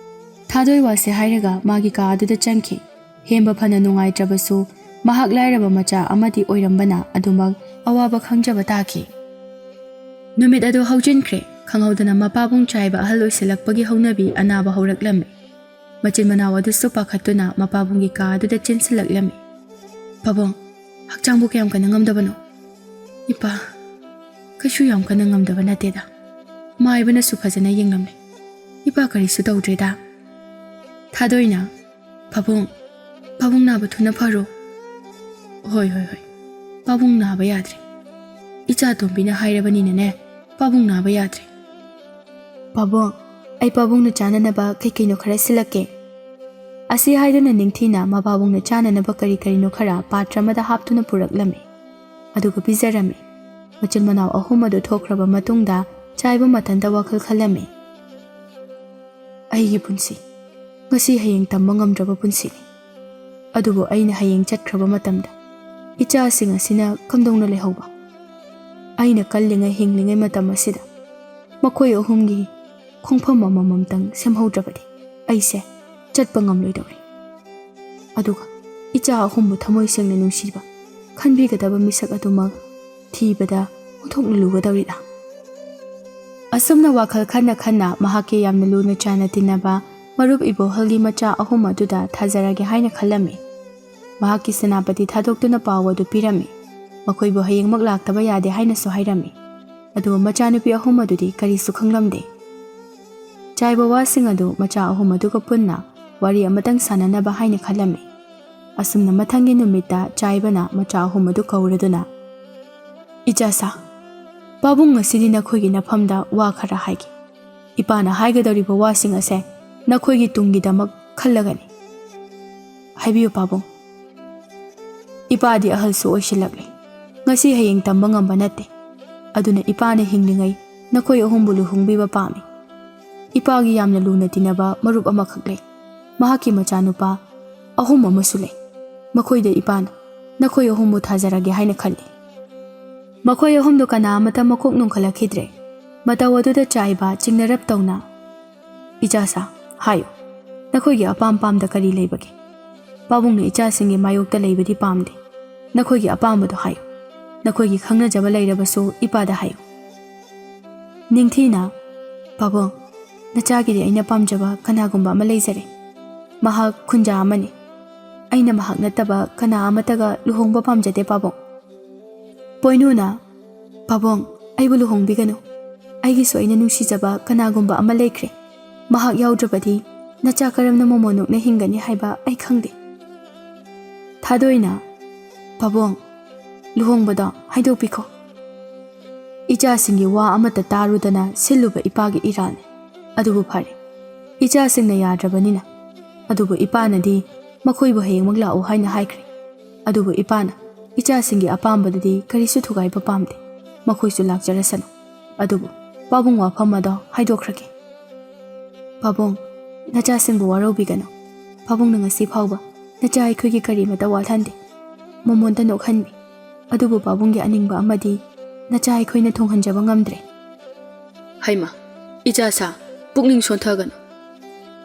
ꯊꯥꯗꯣꯏ ꯋꯥꯁꯦ ꯍꯥꯏꯔꯒ ꯃꯥꯒꯤ ꯀꯥ ꯑꯗꯨꯗ ꯆꯪꯈꯤ꯫ ꯍꯦꯝꯕ ꯐꯅ ꯅꯨꯡꯉꯥꯏꯇ꯭ꯔꯕꯁꯨ ꯃꯍꯥꯛ ꯂꯥꯏꯔꯕ ꯃꯆꯥ ꯑꯃꯗꯤ ꯑꯣꯏꯔꯝꯕꯅ ꯑꯗꯨꯃꯛ ꯑꯋꯥꯕ ꯈꯪꯖꯕ ꯇꯥꯈꯤ꯫ ꯅꯨꯃꯤꯠ ꯑꯗꯨ ꯍꯧꯖꯤꯟꯈ꯭ꯔꯦ꯫ ꯈꯪꯍꯧꯗꯅ ꯃꯄꯥꯕꯨꯡ ꯆꯥꯏꯕ ꯑꯍꯜ ꯑꯣꯏꯁꯤꯜꯂꯛꯄꯒꯤ ꯍꯧꯅꯕꯤ ꯑꯅꯥꯕ ꯍꯧꯔꯛꯂꯝꯃꯤ꯫ ꯃꯆꯤꯟ ꯃꯅꯥꯎ ꯑꯗꯨꯁꯨ ꯄꯥꯈꯠꯇꯨꯅ ꯃꯄꯥꯕꯨꯡꯒꯤ ꯀꯥ ꯑꯗꯨꯗ ꯆꯦꯟꯁꯤꯜꯂꯛꯂꯝꯃꯤ꯫ "ꯄꯥꯕꯨꯡ, ꯍꯛꯆꯥꯡꯕꯨ ꯀꯌꯥꯝ ꯀꯟꯅ ꯉꯝꯗꯕꯅꯣ?" "ꯏꯄꯥ, ꯀꯩꯁꯨ ꯌꯥꯝ ꯀꯟꯅ ꯉꯝꯗꯕ ꯅꯠꯇꯦꯗ꯫ ꯃꯥꯏꯕꯅꯁꯨ ꯐꯖꯅ ꯌꯦꯡꯂꯝꯃꯦ꯫ ꯏꯄꯥ ꯀꯔꯤꯁꯨ ꯇꯧꯗ꯭ꯔꯦꯗ꯫" ꯊꯥꯗꯣꯏꯅ, "ꯄꯥꯕꯨꯡ, ꯄꯥꯕꯨꯡ ꯅꯥꯕ ꯊꯨꯅ ꯐꯔꯣ꯫" "ꯍꯣꯏ, ꯍꯣꯏ, ꯍꯣꯏ꯫ ꯄꯥꯕꯨꯡ ꯅꯥꯕ ꯌꯥꯗ꯭ꯔꯦ꯫ "ꯏꯆꯥ ꯇꯣꯝꯕꯤꯅ ꯍꯥꯏꯔꯕꯅꯤꯅꯅꯦ, ꯄꯥꯕꯨꯡ ꯅꯥꯕ ꯌꯥꯗ꯭ꯔꯦ꯫ ꯄꯥꯕꯨꯡ, ꯑꯩ ꯄꯥꯕꯨꯡꯅ ꯆꯥꯅꯅꯕ ꯀꯩ ꯀꯩꯅꯣ ꯈꯔ ꯁꯤꯜꯂꯛꯀꯦ"꯫ ꯑꯁꯤ ꯍꯥꯏꯗꯨꯅ ꯅꯤꯡꯊꯤꯅ ꯃꯄꯥꯕꯨꯡꯅ ꯆꯥꯅꯅꯕ ꯀꯔꯤ ꯀꯔꯤꯅꯣ ꯈꯔ ꯄꯥꯇ꯭ꯔ ꯑꯃꯗ ꯍꯥꯞꯇꯨꯅ ꯄꯨꯔꯛꯂꯝꯃꯤ꯫ ꯑꯗꯨꯒ ꯄꯤꯖꯔꯝꯃꯤ꯫ ꯃꯆꯤꯟ ꯃꯅꯥꯎ ꯑꯍꯨꯝ ꯑꯗꯨ ꯊꯣꯛꯈ꯭ꯔꯕ ꯃꯇꯨꯡꯗ ꯆꯥꯏꯕ ꯃꯊꯟꯇ ꯋꯥꯈꯜ ꯈꯜꯂꯝꯃꯤ꯫ "ꯑꯩꯒꯤ ꯄꯨꯟꯁꯤ, ꯉꯁꯤ ꯍꯌꯦꯡ ꯇꯝꯕ ꯉꯝꯗ꯭ꯔꯕ ꯄꯨꯟꯁꯤꯅꯤ꯫ ꯑꯗꯨꯕꯨ ꯑꯩꯅ ꯍꯌꯦꯡ ꯆꯠꯈ꯭ꯔꯕ ꯃꯇꯝꯗ ꯏꯆꯥꯁꯤꯡ ꯑꯁꯤꯅ ꯀꯝꯗꯧꯅ ꯂꯩꯍꯧꯕ? ꯑꯩꯅ ꯀꯜꯂꯤꯉꯩ ꯍꯤꯡꯂꯤꯉꯩ ꯃꯇꯝ ꯑꯁꯤꯗ ꯃꯈꯣꯏ ꯑꯍꯨꯝꯒꯤ ꯈꯣꯡꯐꯝ ꯑꯃꯃꯝꯇꯪ ꯁꯦꯝꯍꯧꯗ꯭ꯔꯕꯗꯤ ꯑꯩꯁꯦ ꯆꯠꯄ ꯉꯝꯂꯣꯏꯗꯧꯔꯤ꯫ ꯑꯗꯨꯒ ꯏꯆꯥ ꯑꯍꯨꯝꯕꯨ ꯊꯃꯣꯏ ꯁꯦꯡꯅ ꯅꯨꯡꯁꯤꯕ, ꯈꯟꯕꯤꯒꯗꯕ ꯃꯤꯁꯛ ꯑꯗꯨꯃꯛ ꯊꯤꯕꯗ ꯑꯣꯟꯊꯣꯛꯅ ꯂꯨꯒꯗꯧꯔꯤꯗ"꯫ ꯑꯁꯨꯝꯅ ꯋꯥꯈꯜ ꯈꯟꯅ ꯈꯟꯅ ꯃꯍꯥꯛꯀꯤ ꯌꯥꯝꯅ ꯂꯨꯅ ꯆꯥꯟꯅ ꯇꯤꯟꯅꯕ ꯃꯔꯨꯞ ꯏꯕꯣꯍꯜꯒꯤ ꯃꯆꯥ ꯑꯍꯨꯝ ꯑꯗꯨꯗ ꯊꯥꯖꯔꯒꯦ ꯍꯥꯏꯅ ꯈꯜꯂꯝꯃꯤ꯫ ꯃꯍꯥꯛꯀꯤ ꯁꯦꯅꯥꯄꯇꯤ ꯊꯥꯗꯣꯛꯇꯨꯅ ꯄꯥꯎ ꯑꯗꯨ ꯄꯤꯔꯝꯃꯤ꯫ ꯃꯈꯣꯏꯕꯨ ꯍꯌꯦꯡꯃꯛ ꯂꯥꯛꯇꯕ ꯌꯥꯗꯦ ꯍꯥꯏꯅꯁꯨ ꯍꯥꯏꯔꯝꯃꯤ꯫ ꯑꯗꯨꯕꯨ ꯃꯆꯥꯅꯨꯄꯤ ꯑꯍꯨꯝ ꯑꯗꯨꯗꯤ ꯀꯔꯤꯁꯨ ꯈꯪꯂꯝꯗꯦ꯫ ꯆꯥꯏꯕ ꯋꯥꯁꯤꯡ ꯑꯗꯨ ꯃꯆꯥ ꯑꯍꯨꯝ ꯑꯗꯨꯒ ꯄꯨꯟꯅ ꯋꯥꯔꯤ ꯑꯃꯇꯪ ꯁꯥꯟꯅꯅꯕ ꯍꯥꯏꯅ ꯈꯜꯂꯝꯃꯤ꯫ ꯑꯁꯨꯝꯅ ꯃꯊꯪꯒꯤ ꯅꯨꯃꯤꯠꯇ ꯆꯥꯏꯕꯅ ꯃꯆꯥ ꯑꯍꯨꯝ ꯑꯗꯨ ꯀꯧꯔꯗꯨꯅ, "ꯏꯆꯥꯁꯥ, ꯄꯥꯕꯨꯡ ꯉꯁꯤꯗꯤ ꯅꯈꯣꯏꯒꯤ ꯅꯐꯝꯗ ꯋꯥ ꯈꯔ ꯍꯥꯏꯒꯦ꯫ ꯏꯄꯥꯅ ꯍꯥꯏꯒꯗꯧꯔꯤꯕ ꯋꯥꯁꯤꯡ ꯑꯁꯦ ꯅꯈꯣꯏꯒꯤ ꯇꯨꯡꯒꯤꯗꯃꯛ ꯈꯜꯂꯒꯅꯤ꯫ ꯍꯥꯏꯕꯤꯌꯨ ꯄꯥꯕꯨꯡ꯫ ꯏꯄꯥꯗꯤ ꯑꯍꯜꯁꯨ ꯑꯣꯏꯁꯤꯜꯂꯛꯂꯦ꯫ ꯉꯁꯤ ꯍꯌꯦꯡ ꯇꯝꯕ ꯉꯝꯕ ꯅꯠꯇꯦ꯫ ꯑꯗꯨꯅ ꯏꯄꯥꯅ ꯍꯤꯡꯂꯤꯉꯩ ꯅꯈꯣꯏ ꯑꯍꯨꯝꯕꯨ ꯂꯨꯍꯣꯡꯕꯤꯕ ꯄꯥꯝꯃꯤ꯫ ꯏꯄꯥꯒꯤ ꯌꯥꯝꯅ ꯂꯨꯅ ꯇꯤꯟꯅꯕ ꯃꯔꯨꯞ ꯑꯃꯈꯛ ꯂꯩ꯫ ꯃꯍꯥꯛꯀꯤ ꯃꯆꯥꯅꯨꯄꯥ ꯑꯍꯨꯝ ꯑꯃꯁꯨ ꯂꯩ꯫ ꯃꯈꯣꯏꯗ ꯏꯄꯥꯅ ꯅꯈꯣꯏ ꯑꯍꯨꯝꯕꯨ ꯊꯥꯖꯔꯒꯦ ꯍꯥꯏꯅ ꯈꯜꯂꯤ"꯫ ꯃꯈꯣꯏ ꯑꯍꯨꯝꯗꯨ ꯀꯅꯥ ꯑꯃꯠꯇ ꯃꯀꯣꯛ ꯅꯣꯡꯈꯠꯂꯛꯈꯤꯗ꯭ꯔꯦ꯫ ꯃꯇꯧ ꯑꯗꯨꯗ ꯆꯥꯏꯕ ꯆꯤꯡꯅꯔꯞ ꯇꯧꯅ, "ꯏꯆꯥꯁꯥ, ꯍꯥꯏꯌꯨ, ꯅꯈꯣꯏꯒꯤ ꯑꯄꯥꯝ ꯄꯥꯝꯗ ꯀꯔꯤ ꯂꯩꯕꯒꯦ? ꯄꯥꯕꯨꯡꯅ ꯏꯆꯥꯁꯤꯡꯒꯤ ꯃꯥꯌꯣꯛꯇ ꯂꯩꯕꯗꯤ ꯄꯥꯝꯗꯦ꯫ ꯅꯈꯣꯏꯒꯤ ꯑꯄꯥꯝꯕꯗꯨ ꯍꯥꯏꯌꯨ꯫ ꯅꯈꯣꯏꯒꯤ ꯈꯪꯅꯖꯕ ꯂꯩꯔꯕꯁꯨ ꯏꯄꯥꯗ ꯍꯥꯏꯌꯨ"꯫ ꯅꯤꯡꯊꯤꯅ, "ꯄꯥꯕꯨꯡ, ꯅꯆꯥꯒꯤꯗꯤ ꯑꯩꯅ ꯄꯥꯝꯖꯕ ꯀꯅꯥꯒꯨꯝꯕ ꯑꯃ ꯂꯩꯖꯔꯦ꯫ ꯃꯍꯥꯛ ꯈꯨꯟꯖꯥ ꯑꯃꯅꯤ꯫ ꯑꯩꯅ ꯃꯍꯥꯛ ꯅꯠꯇꯕ ꯀꯅꯥ ꯑꯃꯠꯇꯒ ꯂꯨꯍꯣꯡꯕ ꯄꯥꯝꯖꯗꯦ ꯄꯥꯕꯨꯡ"꯫ ꯄꯣꯏꯅꯨꯅ, "ꯄꯥꯕꯨꯡ, ꯑꯩꯕꯨ ꯂꯨꯍꯣꯡꯕꯤꯒꯅꯨ꯫ ꯑꯩꯒꯤꯁꯨ ꯑꯩꯅ ꯅꯨꯡꯁꯤꯖꯕ ꯀꯅꯥꯒꯨꯝꯕ ꯑꯃ ꯂꯩꯈ꯭ꯔꯦ꯫ ꯃꯍꯥꯛ ꯌꯥꯎꯗ꯭ꯔꯕꯗꯤ ꯅꯆꯥ ꯀꯔꯝꯅ ꯃꯣꯃꯣꯟ ꯅꯣꯛꯅ ꯍꯤꯡꯒꯅꯤ ꯍꯥꯏꯕ ꯑꯩ ꯈꯪꯗꯦ"꯫ ꯊꯥꯗꯣꯏꯅ, "ꯄꯥꯕꯨꯡ, ꯂꯨꯍꯣꯡꯕꯗꯣ ꯍꯥꯏꯗꯣꯛꯄꯤꯈꯣ꯫ ꯏꯆꯥꯁꯤꯡꯒꯤ ꯋꯥ ꯑꯃꯠꯇ ꯇꯥꯔꯨꯗꯅ ꯁꯤꯜꯂꯨꯕ ꯏꯄꯥꯒꯤ ꯏꯔꯥꯜꯅꯤ꯫ ꯑꯗꯨꯕꯨ ꯐꯔꯦ, ꯏꯆꯥꯁꯤꯡꯅ ꯌꯥꯗ꯭ꯔꯕꯅꯤꯅ꯫ ꯑꯗꯨꯕꯨ ꯏꯄꯥꯅꯗꯤ ꯃꯈꯣꯏꯕꯨ ꯍꯌꯦꯡꯃꯛ ꯂꯥꯛꯎ ꯍꯥꯏꯅ ꯍꯥꯏꯈ꯭ꯔꯦ꯫ ꯑꯗꯨꯕꯨ ꯏꯄꯥꯅ ꯏꯆꯥꯁꯤꯡꯒꯤ ꯑꯄꯥꯝꯕꯗꯗꯤ ꯀꯔꯤꯁꯨ ꯊꯨꯒꯥꯏꯕ ꯄꯥꯝꯗꯦ꯫ ꯃꯈꯣꯏꯁꯨ ꯂꯥꯛꯆꯔꯁꯅꯨ꯫ ꯑꯗꯨꯕꯨ ꯄꯥꯕꯨꯡ ꯋꯥꯐꯝ ꯑꯗꯣ ꯍꯥꯏꯗꯣꯛꯈ꯭ꯔꯒꯦ꯫ ꯄꯥꯕꯨꯡ, ꯅꯆꯥꯁꯤꯡꯕꯨ ꯋꯥꯔꯧꯕꯤꯒꯅꯨ꯫ ꯄꯥꯕꯨꯡꯅ ꯉꯁꯤ ꯐꯥꯎꯕ ꯅꯆꯥ ꯑꯩꯈꯣꯏꯒꯤ ꯀꯔꯤꯃꯇ ꯋꯥꯠꯍꯟꯗꯦ꯫ ꯃꯣꯃꯣꯟꯇ ꯅꯣꯛꯍꯟꯕꯤ꯫ ꯑꯗꯨꯕꯨ ꯄꯥꯕꯨꯡꯒꯤ ꯑꯅꯤꯡꯕ ꯑꯃꯗꯤ ꯅꯆꯥ ꯑꯩꯈꯣꯏꯅ ꯊꯨꯡꯍꯟꯖꯕ ꯉꯝꯗ꯭ꯔꯦ꯫ ꯍꯩꯃꯥ, ꯏꯆꯥꯁꯥ, ꯄꯨꯛꯅꯤꯡ ꯁꯣꯟꯊꯒꯅꯨ꯫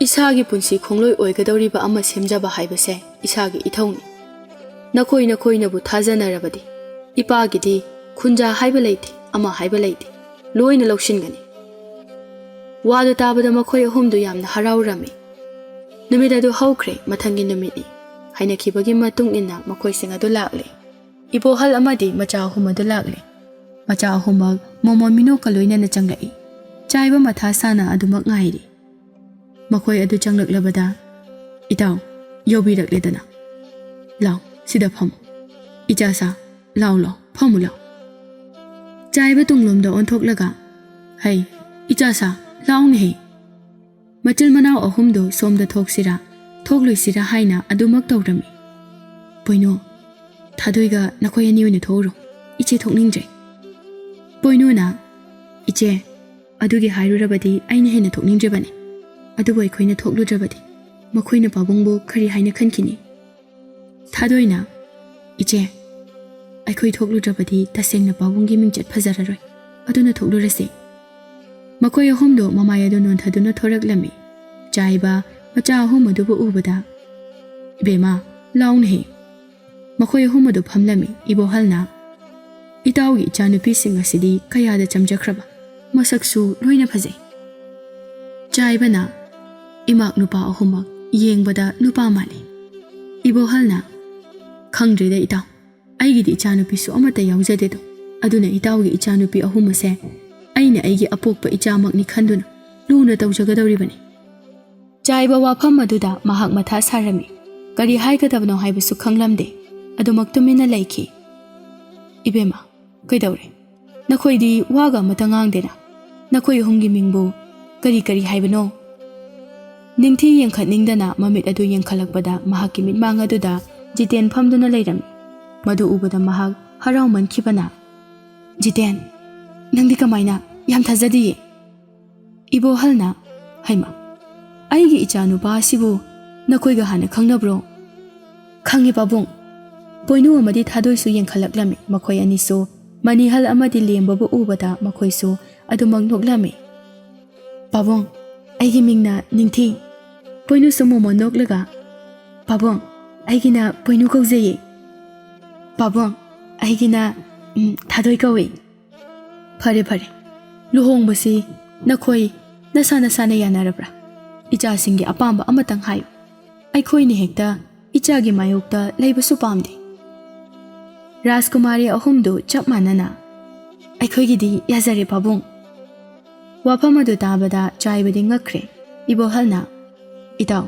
ꯏꯁꯥꯒꯤ ꯄꯨꯟꯁꯤ ꯈꯣꯡꯂꯣꯏ ꯑꯣꯏꯒꯗꯧꯔꯤꯕ ꯑꯃ ꯁꯦꯝꯖꯕ ꯍꯥꯏꯕꯁꯦ ꯏꯁꯥꯒꯤ ꯏꯊꯧꯅꯤ꯫ ꯅꯈꯣꯏ ꯅꯈꯣꯏꯅꯕꯨ ꯊꯥꯖꯅꯔꯕꯗꯤ ꯏꯄꯥꯒꯤꯗꯤ ꯈꯨꯟꯖꯥ ꯍꯥꯏꯕ ꯂꯩꯇꯦ, ꯑꯃ ꯍꯥꯏꯕ ꯂꯩꯇꯦ, ꯂꯣꯏꯅ ꯂꯧꯁꯤꯟꯒꯅꯤ꯫ ꯋꯥꯗꯨ ꯇꯥꯕꯗ ꯃꯈꯣꯏ ꯑꯍꯨꯝꯗꯨ ꯌꯥꯝꯅ ꯍꯔꯥꯎꯔꯝꯃꯤ꯫ ꯅꯨꯃꯤꯠ ꯑꯗꯨ ꯍꯧꯈ꯭ꯔꯦ, ꯃꯊꯪꯒꯤ ꯅꯨꯃꯤꯠꯅꯤ꯫ ꯍꯥꯏꯅꯈꯤꯕꯒꯤ ꯃꯇꯨꯡ ꯏꯟꯅ ꯃꯈꯣꯏꯁꯤꯡ ꯑꯗꯨ ꯂꯥꯛꯂꯦ꯫ ꯏꯕꯣꯍꯜ ꯑꯃꯗꯤ ꯃꯆꯥ ꯑꯍꯨꯝ ꯑꯗꯨ ꯂꯥꯛꯂꯦ꯫ ꯃꯆꯥ ꯑꯍꯨꯝꯃꯛ ꯃꯣꯃꯣꯟ ꯃꯤꯅꯣꯛꯀ ꯂꯣꯏꯅꯅ ꯆꯪꯂꯛꯏ꯫ ꯆꯥꯏꯕ ꯃꯊꯥ ꯁꯥꯅ ꯑꯗꯨꯃꯛ ꯉꯥꯏꯔꯤ꯫ ꯃꯈꯣꯏ ꯑꯗꯨ ꯆꯪꯂꯛꯂꯕꯗ, "ꯏꯇꯥꯎ, ꯌꯧꯕꯤꯔꯛꯂꯦꯗꯅ꯫ ꯂꯥꯎ, ꯁꯤꯗ ꯐꯝꯃꯨ꯫ ꯏꯆꯥꯁꯥ, ꯂꯥꯎ ꯂꯥꯎ, ꯐꯝꯃꯨ ꯂꯥꯎ꯫" ꯆꯥꯏꯕ ꯇꯨꯡꯂꯣꯝꯗ ꯑꯣꯟꯊꯣꯛꯂꯒ, "ꯍꯩ, ꯏꯆꯥꯁꯥ, ꯂꯥꯎꯅꯦꯍꯦ!" ꯃꯆꯤꯜ ꯃꯅꯥꯎ ꯑꯍꯨꯝꯗꯨ ꯁꯣꯝꯗ ꯊꯣꯛꯁꯤꯔꯥ, ꯊꯣꯛꯂꯣꯏꯁꯤꯔꯥ ꯍꯥꯏꯅ ꯑꯗꯨꯃꯛ ꯇꯧꯔꯝꯃꯤ꯫ "ꯄꯣꯏꯅꯣ, ꯊꯥꯗꯣꯏꯒ ꯅꯈꯣꯏ ꯑꯅꯤ ꯑꯣꯏꯅ ꯊꯣꯛꯎꯔꯣ, ꯏꯆꯦ ꯊꯣꯛꯅꯤꯡꯗ꯭ꯔꯦ꯫" ꯄꯣꯏꯅꯣꯅ, "ꯏꯆꯦ, ꯑꯗꯨꯒꯤ ꯍꯥꯏꯔꯨꯔꯕꯗꯤ ꯑꯩꯅ ꯍꯦꯟꯅ ꯊꯣꯛꯅꯤꯡꯗ꯭ꯔꯤꯕꯅꯤ꯫ ꯑꯗꯨꯕꯨ ꯑꯩꯈꯣꯏꯅ ꯊꯣꯛꯂꯨꯗ꯭ꯔꯕꯗꯤ ꯃꯈꯣꯏꯅ ꯄꯥꯕꯨꯡꯕꯨ ꯀꯔꯤ ꯍꯥꯏꯅ ꯈꯟꯈꯤꯅꯤ?" ꯊꯥꯗꯣꯏꯅ, "ꯏꯆꯦ, ꯑꯩꯈꯣꯏ ꯊꯣꯛꯂꯨꯗ꯭ꯔꯕꯗꯤ ꯇꯁꯦꯡꯅ ꯄꯥꯕꯨꯡꯒꯤ ꯃꯤꯡꯆꯠ ꯐꯖꯔꯔꯣꯏ꯫ ꯑꯗꯨꯅ ꯊꯣꯛꯂꯨꯔꯁꯤ꯫" ꯃꯈꯣꯏ ꯑꯍꯨꯝꯗꯨ ꯃꯃꯥꯏ ꯑꯗꯨ ꯅꯣꯟꯊꯗꯨꯅ ꯊꯣꯔꯛꯂꯝꯃꯤ꯫ ꯆꯥꯏꯕ ꯃꯆꯥ ꯑꯍꯨꯝ ꯑꯗꯨꯕꯨ ꯎꯕꯗ, "ꯏꯕꯦꯝꯃ, ꯂꯥꯎꯅꯍꯦ!" ꯃꯈꯣꯏ ꯑꯍꯨꯝ ꯑꯗꯨ ꯐꯝꯂꯝꯃꯤ꯫ ꯏꯕꯣꯍꯜꯅ, "ꯏꯇꯥꯎꯒꯤ ꯏꯆꯥꯅꯨꯄꯤꯁꯤꯡ ꯑꯁꯤꯗꯤ ꯀꯌꯥꯗ ꯆꯝꯖꯈ꯭ꯔꯕ, ꯃꯁꯛꯁꯨ ꯂꯣꯏꯅ ꯐꯖꯩ꯫" ꯆꯥꯏꯕꯅ, "ꯏꯃꯥꯛ ꯅꯨꯄꯥ ꯑꯍꯨꯝꯃꯛ ꯌꯦꯡꯕꯗ ꯅꯨꯄꯥ ꯃꯥꯜꯂꯤ꯫" ꯏꯕꯣꯍꯜꯅ, "ꯈꯪꯗ꯭ꯔꯦꯗ ꯏꯇꯥꯎ, ꯑꯩꯒꯤꯗꯤ ꯏꯆꯥꯅꯨꯄꯤꯁꯨ ꯑꯃꯠꯇ ꯌꯥꯎꯖꯗꯦꯗꯣ꯫ ꯑꯗꯨꯅ ꯏꯇꯥꯎꯒꯤ ꯏꯆꯥꯅꯨꯄꯤ ꯑꯍꯨꯝ ꯑꯁꯦ ꯑꯩꯅ ꯑꯩꯒꯤ ꯑꯄꯣꯛꯄ ꯏꯆꯥꯃꯛꯅꯤ ꯈꯟꯗꯨꯅ ꯂꯨꯅ ꯇꯧꯖꯒꯗꯧꯔꯤꯕꯅꯤ꯫" ꯆꯥꯏꯕ ꯋꯥꯐꯝ ꯑꯗꯨꯗ ꯃꯍꯥꯛ ꯃꯊꯥ ꯁꯥꯔꯝꯃꯤ꯫ ꯀꯔꯤ ꯍꯥꯏꯒꯗꯕꯅꯣ ꯍꯥꯏꯕꯁꯨ ꯈꯪꯂꯝꯗꯦ꯫ ꯑꯗꯨꯃꯛ ꯇꯨꯃꯤꯟꯅ ꯂꯩꯈꯤ꯫ "ꯏꯕꯦꯝꯃ, ꯀꯩꯗꯧꯔꯦ?" ꯅꯈꯣꯏꯗꯤ ꯋꯥꯒ ꯑꯃꯇ ꯉꯥꯡꯗꯦꯅ? ꯅꯈꯣꯏ ꯑꯍꯨꯝꯒꯤ ꯃꯤꯡꯕꯨ ꯀꯔꯤ ꯀꯔꯤ ꯍꯥꯏꯕꯅꯣ?" ꯅꯤꯡꯊꯤ ꯌꯦꯡꯈꯠꯅꯤꯡꯗꯅ ꯃꯃꯤꯠ ꯑꯗꯨ ꯌꯦꯡꯈꯠꯂꯛꯄꯗ, ꯃꯍꯥꯛꯀꯤ ꯃꯤꯠꯃꯥꯡ ꯑꯗꯨꯗ ꯖꯤꯇꯦꯟ ꯐꯝꯗꯨꯅ ꯂꯩꯔꯝꯃꯤ꯫ ꯃꯗꯨ ꯎꯕꯗ ꯃꯍꯥꯛ ꯍꯔꯥꯎꯃꯟꯈꯤꯕꯅ, "ꯖꯤꯇꯦꯟ, ꯅꯪꯗꯤ ꯀꯃꯥꯏꯅ? ꯌꯥꯝ ꯊꯥꯖꯗꯤꯌꯦ!" ꯏꯕꯣꯍꯜꯅ, "ꯍꯩꯃ, ꯑꯩꯒꯤ ꯏꯆꯥꯅꯨꯄꯥ ꯑꯁꯤꯕꯨ ꯅꯈꯣꯏꯒ ꯍꯥꯟꯅ ꯈꯪꯅꯕ꯭ꯔꯣ?" "ꯈꯪꯉꯤ ꯄꯥꯕꯨꯡ꯫" ꯄꯣꯏꯅꯨ ꯑꯃꯗꯤ ꯊꯥꯗꯣꯏꯁꯨ ꯌꯦꯡꯈꯠꯂꯛꯂꯝꯃꯤ꯫ ꯃꯈꯣꯏ ꯑꯅꯤꯁꯨ ꯃꯅꯤꯍꯜ ꯑꯃꯗꯤ ꯂꯦꯝꯕꯕꯨ ꯎꯕꯗ ꯃꯈꯣꯏꯁꯨ ꯑꯗꯨꯃꯛ ꯅꯣꯛꯂꯝꯃꯤ꯫ "ꯄꯥꯕꯨꯡ, ꯑꯩꯒꯤ ꯃꯤꯡꯅ ꯅꯤꯡꯊꯤ꯫" ꯄꯣꯏꯅꯨꯁꯨ ꯃꯣꯃꯣꯟ ꯅꯣꯛꯂꯒ, "ꯄꯥꯕꯨꯡ, ꯑꯩꯒꯤꯅ ꯄꯣꯏꯅꯨ ꯀꯧꯖꯩꯌꯦ꯫" "ꯄꯥꯕꯨꯡ, ꯑꯩꯒꯤꯅ, ꯎꯝ, ꯊꯥꯗꯣꯏ ꯀꯧꯏ꯫" "ꯐꯔꯦ, ꯐꯔꯦ꯫ ꯂꯨꯍꯣꯡꯕꯁꯤ ꯅꯈꯣꯏ ꯅꯁꯥ ꯅꯁꯥꯅ ꯌꯥꯅꯔꯕ꯭ꯔꯥ? ꯏꯆꯥꯁꯤꯡꯒꯤ ꯑꯄꯥꯝꯕ ꯑꯃꯇꯪ ꯍꯥꯏꯌꯨ꯫ ꯑꯩꯈꯣꯏꯅ ꯍꯦꯛꯇ ꯏꯆꯥꯒꯤ ꯃꯥꯌꯣꯛꯇ ꯂꯩꯕꯁꯨ ꯄꯥꯝꯗꯦ꯫" ꯔꯥꯖꯀꯨꯃꯥꯔꯤ ꯑꯍꯨꯝꯗꯨ ꯆꯞ ꯃꯥꯟꯅꯅ, "ꯑꯩꯈꯣꯏꯒꯤꯗꯤ ꯌꯥꯖꯔꯦ ꯄꯥꯕꯨꯡ꯫" ꯋꯥꯐꯝ ꯑꯗꯨ ꯇꯥꯕꯗ ꯆꯥꯏꯕꯗꯤ ꯉꯛꯈ꯭ꯔꯦ꯫ ꯏꯕꯣꯍꯜꯅ, "ꯏꯇꯥꯎ,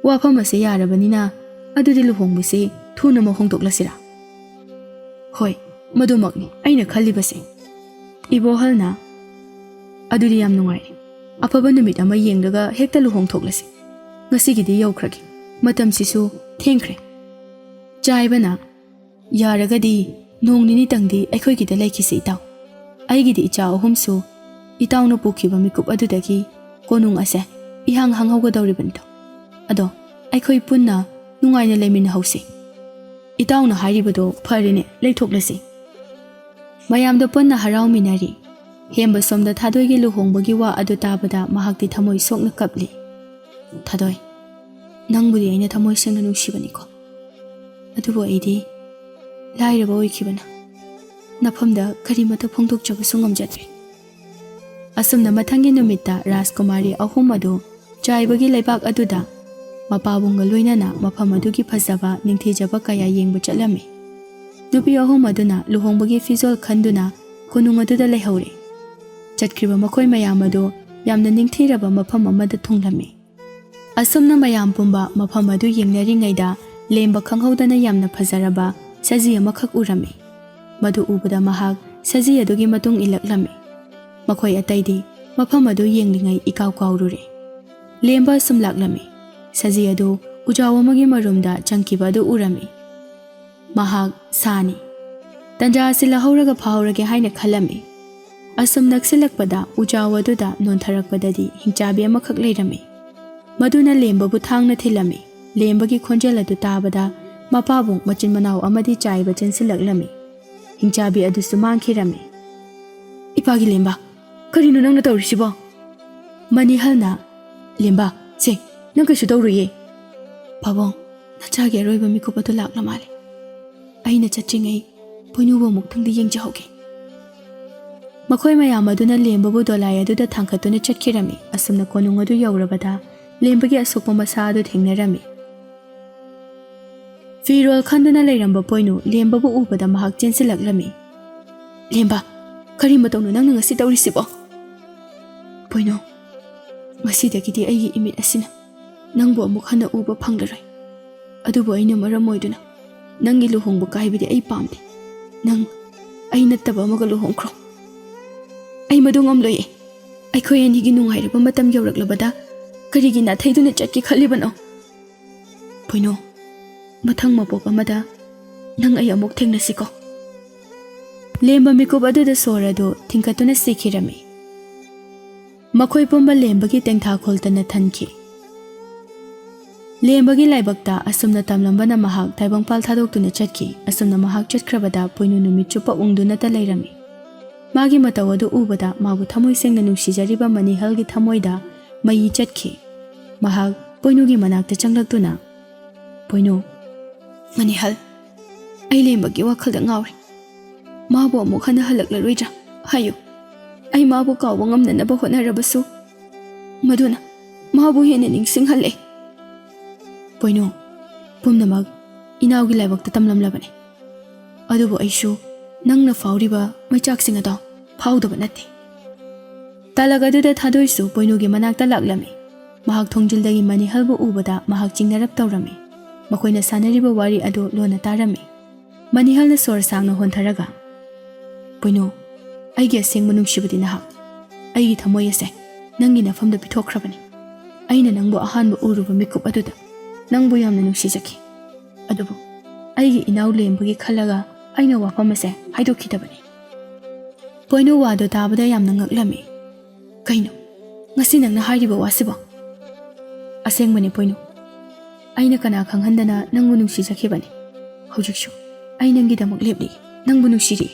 ꯋꯥꯐꯝ ꯑꯁꯤ ꯌꯥꯔꯕꯅꯤꯅ ꯑꯗꯨꯗꯤ ꯂꯨꯍꯣꯡꯕꯁꯤ ꯊꯨꯅꯃꯛ ꯍꯣꯡꯗꯣꯛꯂꯁꯤꯔꯥ?" "ꯍꯣꯏ, ꯃꯗꯨꯃꯛꯅꯤ ꯑꯩꯅ ꯈꯜꯂꯤꯕꯁꯦ꯫" ꯏꯕꯣꯍꯜꯅ, "ꯑꯗꯨꯗꯤ ꯌꯥꯝ ꯅꯨꯡꯉꯥꯏꯔꯦ꯫ ꯑꯐꯕ ꯅꯨꯃꯤꯠ ꯑꯃ ꯌꯦꯡꯂꯒ ꯍꯦꯛꯇ ꯂꯨꯍꯣꯡꯊꯣꯛꯂꯁꯤ꯫ ꯉꯁꯤꯒꯤꯗꯤ ꯌꯧꯈ꯭ꯔꯒꯦ꯫ ꯃꯇꯝꯁꯤꯁꯨ ꯊꯦꯡꯈ꯭ꯔꯦ꯫" ꯆꯥꯏꯕꯅ, "ꯌꯥꯔꯒꯗꯤ ꯅꯣꯡ ꯅꯤꯅꯤꯇꯪꯗꯤ ꯑꯩꯈꯣꯏꯒꯤꯗ ꯂꯩꯈꯤꯁꯤ ꯏꯇꯥꯎ꯫ ꯑꯩꯒꯤꯗꯤ ꯏꯆꯥ ꯑꯍꯨꯝꯁꯨ ꯏꯇꯥꯎꯅ ꯄꯨꯈꯤꯕ ꯃꯤꯀꯨꯞ ꯑꯗꯨꯗꯒꯤ ꯀꯣꯅꯨꯡ ꯑꯁꯦ ꯏꯍꯥꯡ ꯍꯥꯡꯍꯧꯒꯗꯧꯔꯤꯕꯅꯤꯗꯣ꯫ ꯑꯗꯣ ꯑꯩꯈꯣꯏ ꯄꯨꯟꯅ ꯅꯨꯡꯉꯥꯏꯅ ꯂꯩꯃꯤꯟꯅꯍꯧꯁꯤ꯫" "ꯏꯇꯥꯎꯅ ꯍꯥꯏꯔꯤꯕꯗꯣ ꯐꯔꯦꯅꯦ, ꯂꯩꯊꯣꯛꯂꯁꯤ꯫" ꯃꯌꯥꯝꯗꯣ ꯄꯨꯟꯅ ꯍꯔꯥꯎꯃꯤꯟꯅꯔꯤ꯫ ꯍꯦꯝꯕ ꯁꯣꯝꯗ ꯊꯥꯗꯣꯏꯒꯤ ꯂꯨꯍꯣꯡꯕꯒꯤ ꯋꯥ ꯑꯗꯨ ꯇꯥꯕꯗ ꯃꯍꯥꯛꯇꯤ ꯊꯃꯣꯏ ꯁꯣꯛꯅ ꯀꯞꯂꯤ꯫ "ꯊꯥꯗꯣꯏ, ꯅꯪꯕꯨꯗꯤ ꯑꯩꯅ ꯊꯃꯣꯏ ꯁꯦꯡꯅ ꯅꯨꯡꯁꯤꯕꯅꯤꯀꯣ꯫ ꯑꯗꯨꯕꯨ ꯑꯩꯗꯤ ꯂꯥꯏꯔꯕ ꯑꯣꯏꯈꯤꯕꯅ ꯅꯐꯝꯗ ꯀꯔꯤꯃꯠꯇ ꯐꯣꯡꯗꯣꯛꯆꯕꯁꯨ ꯉꯝꯖꯗ꯭ꯔꯦ꯫" ꯑꯁꯨꯝꯅ ꯃꯊꯪꯒꯤ ꯅꯨꯃꯤꯠꯇ ꯔꯥꯖꯀꯨꯃꯥꯔꯤ ꯑꯍꯨꯝ ꯑꯗꯨ ꯆꯥꯏꯕꯒꯤ ꯂꯩꯕꯥꯛ ꯑꯗꯨꯗ ꯃꯄꯥꯕꯨꯡꯒ ꯂꯣꯏꯅꯅ ꯃꯐꯝ ꯑꯗꯨꯒꯤ ꯐꯖꯕ ꯅꯤꯡꯊꯤꯖꯕ ꯀꯌꯥ ꯌꯦꯡꯕ ꯆꯠꯂꯝꯃꯤ꯫ ꯅꯨꯄꯤ ꯑꯍꯨꯝ ꯑꯗꯨꯅ ꯂꯨꯍꯣꯡꯕꯒꯤ ꯐꯤꯖꯣꯜ ꯈꯟꯗꯨꯅ ꯀꯣꯅꯨꯡ ꯑꯗꯨꯗ ꯂꯩꯍꯧꯔꯦ꯫ ꯆꯠꯈ꯭ꯔꯤꯕ ꯃꯈꯣꯏ ꯃꯌꯥꯝ ꯑꯗꯨ ꯌꯥꯝꯅ ꯅꯤꯡꯊꯤꯔꯕ ꯃꯐꯝ ꯑꯃꯗ ꯊꯨꯡꯂꯝꯃꯤ꯫ ꯑꯁꯨꯝꯅ ꯃꯌꯥꯝ ꯄꯨꯝꯕ ꯃꯐꯝ ꯑꯗꯨ ꯌꯦꯡꯅꯔꯤꯉꯩꯗ ꯂꯦꯝꯕ ꯈꯪꯍꯧꯗꯅ ꯌꯥꯝꯅ ꯐꯖꯔꯕ ꯁꯖꯤ ꯑꯃꯈꯛ ꯎꯔꯝꯃꯤ꯫ ꯃꯗꯨ ꯎꯕꯗ ꯃꯍꯥꯛ ꯁꯖꯤ ꯑꯗꯨꯒꯤ ꯃꯇꯨꯡ ꯏꯜꯂꯛꯂꯝꯃꯤ꯫ ꯃꯈꯣꯏ ꯑꯇꯩꯗꯤ ꯃꯐꯝ ꯑꯗꯨ ꯌꯦꯡꯂꯤꯉꯩ ꯏꯀꯥꯎ ꯀꯥꯎꯔꯨꯔꯦ꯫ ꯂꯦꯝꯕ ꯑꯁꯨꯝ ꯂꯥꯛꯂꯝꯃꯤ꯫ ꯁꯖꯤ ꯑꯗꯨ ꯎꯖꯥꯎ ꯑꯃꯒꯤ ꯃꯔꯨꯝꯗ ꯆꯪꯈꯤꯕ ꯑꯗꯨ ꯎꯔꯝꯃꯤ꯫ ꯃꯍꯥꯛ ꯁꯥꯅꯤ꯫ ꯇꯟꯖꯥ ꯑꯁꯤ ꯂꯧꯍꯧꯔꯒ ꯐꯥꯍꯧꯔꯒꯦ ꯍꯥꯏꯅ ꯈꯜꯂꯝꯃꯤ꯫ ꯑꯁꯨꯝ ꯅꯛꯁꯤꯜꯂꯛꯄꯗ ꯎꯖꯥꯎ ꯑꯗꯨꯗ ꯅꯣꯟꯊꯔꯛꯄꯗꯗꯤ ꯍꯤꯡꯆꯥꯕꯤ ꯑꯃꯈꯛ ꯂꯩꯔꯝꯃꯤ꯫ ꯃꯗꯨꯅ ꯂꯦꯝꯕꯕꯨ ꯊꯥꯡꯅ ꯊꯤꯜꯂꯝꯃꯤ꯫ ꯂꯦꯝꯕꯒꯤ ꯈꯣꯟꯖꯦꯜ ꯑꯗꯨ ꯇꯥꯕꯗ ꯃꯄꯥꯕꯨꯡ ꯃꯆꯤꯟ ꯃꯅꯥꯎ ꯑꯃꯗꯤ ꯆꯥꯏꯕ ꯆꯦꯟꯁꯤꯜꯂꯛꯂꯝꯃꯤ꯫ ꯍꯤꯡꯆꯥꯕꯤ ꯑꯗꯨꯁꯨ ꯃꯥꯡꯈꯤꯔꯝꯃꯤ꯫ "ꯏꯄꯥꯒꯤ ꯂꯦꯝꯕ, ꯀꯔꯤꯅꯣ ꯅꯪꯅ ꯇꯧꯔꯤꯁꯤꯕꯣ?" ꯃꯅꯤꯍꯜꯅ, "ꯂꯦꯝꯕ, ꯁꯦ, ꯅꯪ ꯀꯩꯁꯨ ꯇꯧꯔꯨꯏꯌꯦ꯫ ꯄꯥꯕꯨꯡ, ꯅꯆꯥꯒꯤ ꯑꯔꯣꯏꯕ ꯃꯤꯀꯨꯞ ꯑꯗꯨ ꯂꯥꯛꯂ ꯃꯥꯜꯂꯦ꯫ ꯑꯩꯅ ꯆꯠꯇ꯭ꯔꯤꯉꯩ ꯄꯣꯏꯅꯨꯕꯨ ꯑꯃꯨꯛꯇꯪꯗꯤ ꯌꯦꯡꯖꯍꯧꯒꯦ꯫" ꯃꯈꯣꯏ ꯃꯌꯥꯝ ꯑꯗꯨꯅ ꯂꯦꯝꯕꯕꯨ ꯗꯣꯂꯥꯏ ꯑꯗꯨꯗ ꯊꯥꯡꯒꯠꯇꯨꯅ ꯆꯠꯈꯤꯔꯝꯃꯤ꯫ ꯑꯁꯨꯝꯅ ꯀꯣꯅꯨꯡ ꯑꯗꯨ ꯌꯧꯔꯕꯗ ꯂꯦꯝꯕꯒꯤ ꯑꯁꯣꯛꯄ ꯃꯁꯥ ꯑꯗꯨ ꯊꯦꯡꯅꯔꯝꯃꯤ꯫ ꯐꯤꯔꯣꯜ ꯈꯟꯗꯨꯅ ꯂꯩꯔꯝꯕ ꯄꯣꯏꯅꯨ ꯂꯦꯝꯕꯕꯨ ꯎꯕꯗ ꯃꯍꯥꯛ ꯆꯦꯟꯁꯤꯜꯂꯛꯂꯝꯃꯤ꯫ "ꯂꯦꯝꯕ, ꯀꯔꯤ ꯃꯇꯧꯅꯣ ꯅꯪꯅ ꯉꯁꯤ ꯇꯧꯔꯤꯁꯤꯕꯣ?" "ꯄꯣꯏꯅꯨ, ꯉꯁꯤꯗꯒꯤꯗꯤ ꯑꯩꯒꯤ ꯏꯃꯤꯠ ꯑꯁꯤꯅ ꯅꯪꯕꯨ ꯑꯃꯨꯛ ꯍꯟꯅ ꯎꯕ ꯐꯪꯂꯔꯣꯏ꯫ ꯑꯗꯨꯕꯨ ꯑꯩꯅ ꯃꯔꯝ ꯑꯣꯏꯗꯨꯅ ꯅꯪꯒꯤ ꯂꯨꯍꯣꯡꯕ ꯀꯥꯏꯕꯗꯤ ꯑꯩ ꯄꯥꯝꯗꯦ꯫ ꯅꯪ ꯑꯩ ꯅꯠꯇꯕ ꯑꯃꯒ ꯂꯨꯍꯣꯡꯈ꯭ꯔꯣ꯫" "ꯑꯩ ꯃꯗꯨ ꯉꯝꯂꯣꯏꯌꯦ꯫ ꯑꯩꯈꯣꯏ ꯑꯅꯤꯒꯤ ꯅꯨꯡꯉꯥꯏꯔꯕ ꯃꯇꯝ ꯌꯧꯔꯛꯂꯕꯗ ꯀꯔꯤꯒꯤ ꯅꯥꯊꯩꯗꯨꯅ ꯆꯠꯀꯦ ꯈꯜꯂꯤꯕꯅꯣ? ꯄꯣꯏꯅꯨ, ꯃꯊꯪ ꯃꯄꯣꯛ ꯑꯃꯗ ꯅꯪ ꯑꯩ ꯑꯃꯨꯛ ꯊꯦꯡꯅꯁꯤꯀꯣ꯫" ꯂꯦꯝꯕ ꯃꯤꯀꯨꯞ ꯑꯗꯨꯗ ꯁꯣꯔ ꯑꯗꯨ ꯊꯤꯡꯀꯠꯇꯨꯅ ꯁꯤꯈꯤꯔꯝꯃꯤ꯫ ꯃꯈꯣꯏ ꯄꯨꯝꯕ ꯂꯦꯝꯕꯒꯤ ꯇꯦꯡꯊꯥ ꯈꯣꯜꯇꯅ ꯊꯟꯈꯤ꯫ ꯂꯦꯝꯕꯒꯤ ꯂꯥꯏꯕꯛꯇ ꯑꯁꯨꯝꯅ ꯇꯝꯂꯝꯕꯅ ꯃꯍꯥꯛ ꯇꯥꯏꯕꯪꯄꯥꯜ ꯊꯥꯗꯣꯛꯇꯨꯅ ꯆꯠꯈꯤ꯫ ꯑꯁꯨꯝꯅ ꯃꯍꯥꯛ ꯆꯠꯈ꯭ꯔꯕꯗ ꯄꯣꯏꯅꯨ ꯅꯨꯃꯤꯠ ꯆꯨꯞꯄ ꯎꯪꯗꯨꯅꯇ ꯂꯩꯔꯝꯃꯤ꯫ ꯃꯥꯒꯤ ꯃꯇꯧ ꯑꯗꯨ ꯎꯕꯗ ꯃꯥꯕꯨ ꯊꯃꯣꯏ ꯁꯦꯡꯅ ꯅꯨꯡꯁꯤꯖꯔꯤꯕ ꯃꯅꯤꯍꯜꯒꯤ ꯊꯃꯣꯏꯗ ꯃꯩ ꯆꯠꯈꯤ꯫ ꯃꯍꯥꯛ ꯄꯣꯏꯅꯨꯒꯤ ꯃꯅꯥꯛꯇ ꯆꯪꯂꯛꯇꯨꯅ, "ꯄꯣꯏꯅꯨ, ꯃꯅꯤꯍꯜ, ꯑꯩ ꯂꯦꯝꯕꯒꯤ ꯋꯥꯈꯜꯗ ꯉꯥꯎꯔꯦ꯫ ꯃꯥꯕꯨ ꯑꯃꯨꯛ ꯍꯟꯅ ꯍꯜꯂꯛꯂꯔꯣꯏꯗ꯭ꯔꯥ ꯍꯥꯏꯌꯨ꯫ ꯑꯩ ꯃꯥꯕꯨ ꯀꯥꯎꯕ ꯉꯝꯅꯅꯕ ꯍꯣꯠꯅꯔꯕꯁꯨ, ꯃꯗꯨꯅ ꯃꯥꯕꯨ ꯍꯦꯟꯅ ꯅꯤꯡꯁꯤꯡꯍꯜꯂꯦ꯫" "ꯄꯣꯏꯅꯨ, ꯄꯨꯝꯅꯃꯛ ꯏꯅꯥꯎꯒꯤ ꯂꯥꯏꯕꯛꯇ ꯇꯝꯂꯝꯂꯕꯅꯤ꯫ ꯑꯗꯨꯕꯨ ꯑꯩꯁꯨ ꯅꯪꯅ ꯐꯥꯎꯔꯤꯕ ꯃꯩꯆꯥꯛꯁꯤꯡ ꯑꯗꯣ ꯐꯥꯎꯗꯕ ꯅꯠꯇꯦ꯫" ꯇꯥꯂꯛ ꯑꯗꯨꯗ ꯊꯥꯗꯣꯏꯁꯨ ꯄꯣꯏꯅꯨꯒꯤ ꯃꯅꯥꯛꯇ ꯂꯥꯛꯂꯝꯃꯤ꯫ ꯃꯍꯥꯛ ꯊꯣꯡꯖꯤꯜꯗꯒꯤ ꯃꯅꯤꯍꯜꯕꯨ ꯎꯕꯗ ꯃꯍꯥꯛ ꯆꯤꯡꯅꯔꯞ ꯇꯧꯔꯝꯃꯤ꯫ ꯃꯈꯣꯏꯅ ꯁꯥꯟꯅꯔꯤꯕ ꯋꯥꯔꯤ ꯑꯗꯨ ꯂꯣꯟꯅ ꯇꯥꯔꯝꯃꯤ꯫ ꯃꯅꯤꯍꯜꯅ ꯁꯣꯔ ꯁꯥꯡꯅ ꯍꯣꯟꯊꯔꯒ, ꯄꯣꯏꯅꯨ, ꯑꯩꯒꯤ ꯑꯁꯦꯡꯕ ꯅꯨꯡꯁꯤꯕꯗꯤ ꯅꯍꯥꯛ ꯑꯩꯒꯤ ꯊꯃꯣꯏ ꯑꯁꯦ ꯅꯪꯒꯤ ꯅꯐꯝꯗ ꯄꯤꯊꯣꯛꯈ꯭ꯔꯕꯅꯤ꯫ ꯑꯩꯅ ꯅꯪꯕꯨ ꯑꯍꯥꯟꯕ ꯎꯔꯨꯕ ꯃꯤꯀꯨꯞ ꯑꯗꯨꯗ ꯅꯪꯕꯨ ꯌꯥꯝꯅ ꯅꯨꯡꯁꯤꯖꯈꯤ꯫ ꯑꯗꯨꯕꯨ ꯑꯩꯒꯤ ꯏꯅꯥꯎ ꯂꯦꯝꯕꯒꯤ ꯈꯜꯂꯒ ꯑꯩꯅ ꯋꯥꯐꯝ ꯑꯁꯦ ꯍꯥꯏꯗꯣꯛꯈꯤꯗꯕꯅꯤ꯫ ꯄꯣꯏꯅꯨ ꯋꯥꯗꯨ ꯇꯥꯕꯗ ꯌꯥꯝꯅ ꯉꯛꯂꯝꯃꯤ꯫ "ꯀꯩꯅꯣ? ꯉꯁꯤ ꯅꯪꯅ ꯍꯥꯏꯔꯤꯕ ꯋꯥꯁꯤꯕꯣ?" "ꯑꯁꯦꯡꯕꯅꯤ ꯄꯣꯏꯅꯨ꯫ ꯑꯩꯅ ꯀꯅꯥ ꯈꯪꯍꯟꯗꯅ ꯅꯪꯕꯨ ꯅꯨꯡꯁꯤꯖꯈꯤꯕꯅꯤ꯫ ꯍꯧꯖꯤꯛꯁꯨ ꯑꯩ ꯅꯪꯒꯤꯗꯃꯛ ꯂꯦꯞꯂꯤ, ꯅꯪꯕꯨ ꯅꯨꯡꯁꯤꯔꯤ꯫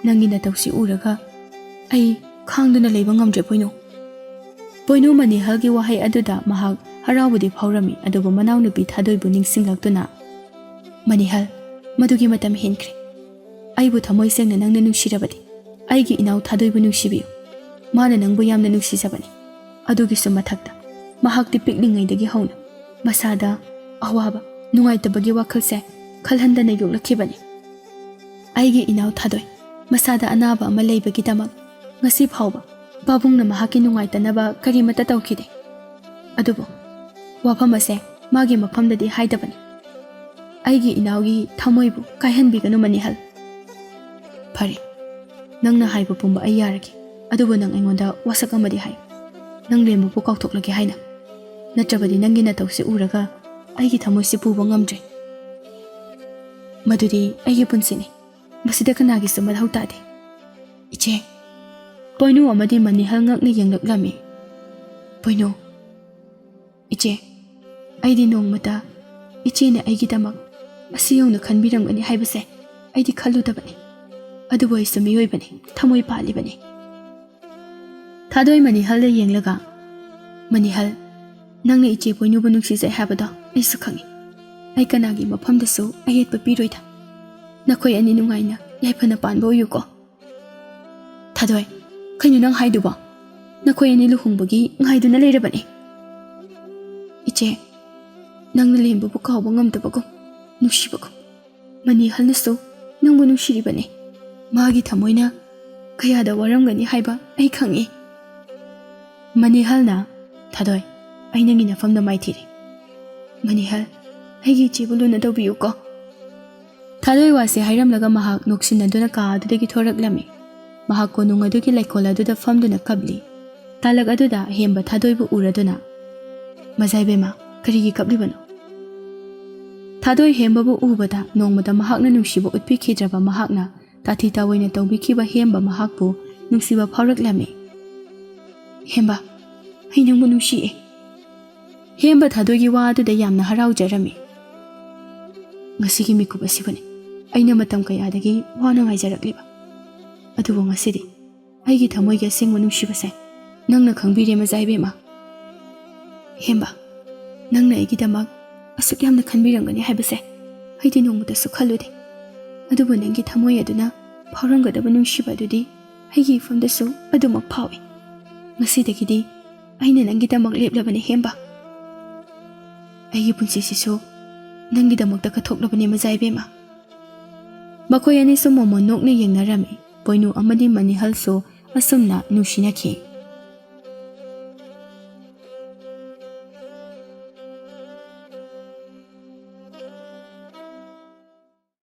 ꯅꯪꯒꯤ ꯅꯇꯧꯁꯤ ꯎꯔꯒ ꯑꯩ ꯈꯥꯡꯗꯨꯅ ꯂꯩꯕ ꯉꯝꯗ꯭ꯔꯦ ꯄꯣꯏꯅꯨ꯫" ꯄꯣꯏꯅꯨ ꯃꯅꯤꯍꯜꯒꯤ ꯋꯥꯍꯩ ꯑꯗꯨꯗ ꯃꯍꯥꯛ ꯍꯔꯥꯎꯕꯗꯤ ꯐꯥꯎꯔꯝꯃꯤ, ꯑꯗꯨꯕꯨ ꯃꯅꯥꯎꯅꯨꯄꯤ ꯊꯥꯗꯣꯏꯕꯨ ꯅꯤꯡꯁꯤꯡꯂꯛꯇꯨꯅ, "ꯃꯅꯤꯍꯜ, ꯃꯗꯨꯒꯤ ꯃꯇꯝ ꯍꯦꯟꯈ꯭ꯔꯦ꯫ ꯑꯩꯕꯨ ꯊꯃꯣꯏ ꯁꯦꯡꯅ ꯅꯪꯅ ꯅꯨꯡꯁꯤꯔꯕꯗꯤ ꯑꯩꯒꯤ ꯏꯅꯥꯎ ꯊꯥꯗꯣꯏꯕꯨ ꯅꯨꯡꯁꯤꯕꯤꯌꯨ꯫ ꯃꯥꯅ ꯅꯪꯕꯨ ꯌꯥꯝꯅ ꯅꯨꯡꯁꯤꯖꯕꯅꯤ꯫" ꯑꯗꯨꯒꯤꯁꯨ ꯃꯊꯛꯇ ꯃꯍꯥꯛꯇꯤ ꯄꯤꯛꯂꯤꯉꯩꯗꯒꯤ ꯍꯧꯅ ꯃꯁꯥꯗ ꯑꯋꯥꯕ, ꯅꯨꯡꯉꯥꯏꯇꯕꯒꯤ ꯋꯥꯈꯜꯁꯦ ꯈꯜꯍꯟꯗꯅ ꯌꯣꯛꯂꯛꯈꯤꯕꯅꯤ꯫ "ꯑꯩꯒꯤ ꯏꯅꯥꯎ ꯊꯥꯗꯣꯏ, ꯃꯁꯥꯗ ꯑꯅꯥꯕ ꯑꯃ ꯂꯩꯕꯒꯤꯗꯃꯛ ꯉꯁꯤ ꯐꯥꯎꯕ ꯄꯥꯕꯨꯡꯅ ꯃꯍꯥꯛꯀꯤ ꯅꯨꯡꯉꯥꯏꯇꯅꯕ ꯀꯔꯤꯃꯠꯇ ꯇꯧꯈꯤꯗꯦ꯫ ꯑꯗꯨꯕꯨ ꯋꯥꯐꯝ ꯑꯁꯦ ꯃꯥꯒꯤ ꯃꯐꯝꯗꯗꯤ ꯍꯥꯏꯗꯕꯅꯤ꯫ ꯑꯩꯒꯤ ꯏꯅꯥꯎꯒꯤ ꯊꯃꯣꯏꯕꯨ ꯀꯥꯏꯍꯟꯕꯤꯒꯅꯨ ꯃꯅꯤꯍꯜ꯫" "ꯐꯔꯦ, ꯅꯪꯅ ꯍꯥꯏꯕ ꯄꯨꯝꯕ ꯑꯩ ꯌꯥꯔꯒꯦ꯫ ꯑꯗꯨꯕꯨ ꯅꯪ ꯑꯩꯉꯣꯟꯗ ꯋꯥꯁꯛ ꯑꯃꯗꯤ ꯍꯥꯏꯌꯨ꯫ ꯅꯪ ꯂꯦꯝꯕꯕꯨ ꯀꯥꯎꯊꯣꯛꯂꯒꯦ ꯍꯥꯏꯅ? ꯅꯠꯇ꯭ꯔꯕꯗꯤ ꯅꯪꯒꯤ ꯅꯇꯧꯁꯤ ꯎꯔꯒ ꯑꯩꯒꯤ ꯊꯃꯣꯏꯁꯤ ꯄꯨꯕ ꯉꯝꯗ꯭ꯔꯦ꯫ ꯃꯗꯨꯗꯤ ꯑꯩꯒꯤ ꯄꯨꯟꯁꯤꯅꯤ꯫ ꯃꯁꯤꯗ ꯀꯅꯥꯒꯤꯁꯨ ꯃꯊꯧ ꯇꯥꯗꯦ꯫ ꯏꯆꯦ꯫" ꯄꯣꯏꯅꯨ ꯑꯃꯗꯤ ꯃꯅꯤꯍꯜ ꯉꯛꯅ ꯌꯦꯡꯂꯛꯂꯝꯃꯤ꯫ "ꯄꯣꯏꯅꯨ꯫" "ꯏꯆꯦ, ꯑꯩꯗꯤ ꯅꯣꯡꯃꯇ ꯏꯆꯦꯅ ꯑꯩꯒꯤꯗꯃꯛ ꯑꯁꯤ ꯌꯧꯅ ꯈꯟꯕꯤꯔꯝꯒꯅꯤ ꯍꯥꯏꯕꯁꯦ ꯑꯩꯗꯤ ꯈꯜꯂꯨꯗꯕꯅꯤ꯫ ꯑꯗꯨꯕꯨ ꯑꯩꯁꯨ ꯃꯤꯑꯣꯏꯕꯅꯤ, ꯊꯃꯣꯏ ꯄꯥꯜꯂꯤꯕꯅꯤ꯫" ꯊꯥꯗꯣꯏ ꯃꯅꯤꯍꯜꯗ ꯌꯦꯡꯂꯒ, "ꯃꯅꯤꯍꯜ, ꯅꯪꯅ ꯏꯆꯦ ꯄꯣꯏꯅꯨꯕꯨ ꯅꯨꯡꯁꯤꯖꯩ ꯍꯥꯏꯕꯗꯣ ꯑꯩꯁꯨ ꯈꯪꯏ꯫ ꯑꯩ ꯀꯅꯥꯒꯤ ꯃꯐꯝꯗꯁꯨ ꯑꯌꯦꯠꯄ ꯄꯤꯔꯣꯏꯗ꯫ ꯅꯈꯣꯏ ꯑꯅꯤ ꯅꯨꯡꯉꯥꯏꯅ ꯌꯥꯏꯐꯅ ꯄꯥꯟꯕ ꯑꯣꯏꯌꯨꯀꯣ꯫" "ꯊꯥꯗꯣꯏ, ꯀꯩꯅꯣ ꯅꯪ ꯍꯥꯏꯗꯨꯕꯣ? ꯅꯈꯣꯏ ꯑꯅꯤ ꯂꯨꯍꯣꯡꯕꯒꯤ ꯉꯥꯏꯗꯨꯅ ꯂꯩꯔꯕꯅꯤ꯫" "ꯏꯆꯦ, ꯅꯪꯅ ꯂꯦꯝꯕꯕꯨ ꯀꯥꯎꯕ ꯉꯝꯗꯕꯒꯨꯝ, ꯅꯨꯡꯁꯤꯕꯒꯨꯝ, ꯃꯅꯤꯍꯜꯅꯁꯨ ꯅꯪꯕꯨ ꯅꯨꯡꯁꯤꯔꯤꯕꯅꯤ꯫ ꯃꯥꯒꯤ ꯊꯃꯣꯏꯅ ꯀꯌꯥꯗ ꯋꯥꯔꯝꯒꯅꯤ ꯍꯥꯏꯕ ꯑꯩ ꯈꯪꯏ꯫" ꯃꯅꯤꯍꯜꯅ, "ꯊꯥꯗꯣꯏ, ꯑꯩ ꯅꯪꯒꯤ ꯅꯐꯝꯗ ꯃꯥꯏꯊꯤꯔꯦ꯫ ꯃꯅꯤꯍꯜ, ꯑꯩꯒꯤ ꯏꯆꯦꯕꯨ ꯂꯨꯅ ꯇꯧꯕꯤꯌꯨꯀꯣ꯫" ꯊꯥꯗꯣꯏ ꯋꯥꯁꯦ ꯍꯥꯏꯔꯝꯂꯒ ꯃꯍꯥꯛ ꯅꯣꯛꯁꯤꯟꯅꯗꯨꯅ ꯀꯥ ꯑꯗꯨꯗꯒꯤ ꯊꯣꯔꯛꯂꯝꯃꯤ꯫ ꯃꯍꯥꯛ ꯀꯣꯅꯨꯡ ꯑꯗꯨꯒꯤ ꯂꯩꯀꯣꯜ ꯑꯗꯨꯗ ꯐꯝꯗꯨꯅ ꯀꯞꯂꯤ꯫ ꯇꯥꯂꯛ ꯑꯗꯨꯗ ꯍꯦꯝꯕ ꯊꯥꯗꯣꯏꯕꯨ ꯎꯔꯗꯨꯅ, "ꯃꯖꯥꯏꯕꯦꯝꯃ, ꯀꯔꯤꯒꯤ ꯀꯞꯂꯤꯕꯅꯣ?" ꯊꯥꯗꯣꯏ ꯍꯦꯝꯕꯕꯨ ꯎꯕꯗ ꯅꯣꯡꯃꯗ ꯃꯍꯥꯛꯅ ꯅꯨꯡꯁꯤꯕ ꯎꯠꯄꯤꯈꯤꯗ꯭ꯔꯕ ꯃꯍꯥꯛꯅ ꯇꯥꯊꯤ ꯇꯥꯑꯣꯏꯅ ꯇꯧꯕꯤꯈꯤꯕ ꯍꯦꯝꯕ ꯃꯍꯥꯛꯄꯨ ꯅꯨꯡꯁꯤꯕ ꯐꯥꯎꯔꯛꯂꯝꯃꯤ꯫ "ꯍꯦꯝꯕ, ꯑꯩ ꯅꯪꯕꯨ ꯅꯨꯡꯁꯤꯌꯦ꯫" ꯍꯦꯝꯕ ꯊꯥꯗꯣꯏꯒꯤ ꯋꯥ ꯑꯗꯨꯗ ꯌꯥꯝꯅ ꯍꯔꯥꯎꯖꯔꯝꯃꯤ꯫ "ꯉꯁꯤꯒꯤ ꯃꯤꯀꯨꯞ ꯑꯁꯤꯕꯨꯅꯤ ꯑꯩꯅ ꯃꯇꯝ ꯀꯌꯥꯗꯒꯤ ꯋꯥꯅ ꯉꯥꯏꯖꯔꯛꯂꯤꯕ꯫ ꯑꯗꯨꯕꯨ ꯉꯁꯤꯗꯤ ꯑꯩꯒꯤ ꯊꯃꯣꯏꯒꯤ ꯑꯁꯦꯡꯕ ꯅꯨꯡꯁꯤꯕꯁꯦ ꯅꯪꯅ ꯈꯪꯕꯤꯔꯦ, ꯃꯖꯥ ꯏꯕꯦꯝꯃ꯫" "ꯍꯦꯝꯕ, ꯅꯪꯅ ꯑꯩꯒꯤꯗꯃꯛ ꯑꯁꯨꯛ ꯌꯥꯝꯅ ꯈꯟꯕꯤꯔꯝꯒꯅꯤ ꯍꯥꯏꯕꯁꯦ ꯑꯩꯗꯤ ꯅꯣꯡꯃꯇꯁꯨ ꯈꯜꯂꯨꯗꯦ꯫ ꯑꯗꯨꯕꯨ ꯅꯪꯒꯤ ꯊꯃꯣꯏ ꯑꯗꯨꯅ ꯐꯥꯎꯔꯝꯒꯗꯕ ꯅꯨꯡꯁꯤꯕ ꯑꯗꯨꯗꯤ ꯑꯩꯒꯤ ꯏꯐꯝꯗꯁꯨ ꯑꯗꯨꯃꯛ ꯐꯥꯎꯏ꯫ ꯉꯁꯤꯗꯒꯤꯗꯤ ꯑꯩꯅ ꯅꯪꯒꯤꯗꯃꯛ ꯂꯦꯞꯂꯕꯅꯤ, ꯍꯦꯝꯕ꯫ ꯑꯩꯒꯤ ꯄꯨꯟꯁꯤꯁꯤꯁꯨ ꯅꯪꯒꯤꯗꯃꯛꯇ ꯀꯠꯊꯣꯛꯂꯕꯅꯤ, ꯃꯖꯥ ꯏꯕꯦꯝꯃ꯫" ꯃꯈꯣꯏ ꯑꯅꯤꯁꯨ ꯃꯣꯃꯣꯟ ꯅꯣꯛꯅ ꯌꯦꯡꯅꯔꯝꯃꯤ꯫ ꯄꯣꯏꯅꯨ ꯑꯃꯗꯤ ꯃꯅꯤꯍꯜꯁꯨ ꯑꯁꯨꯝꯅ ꯅꯨꯡꯁꯤꯅꯈꯤ꯫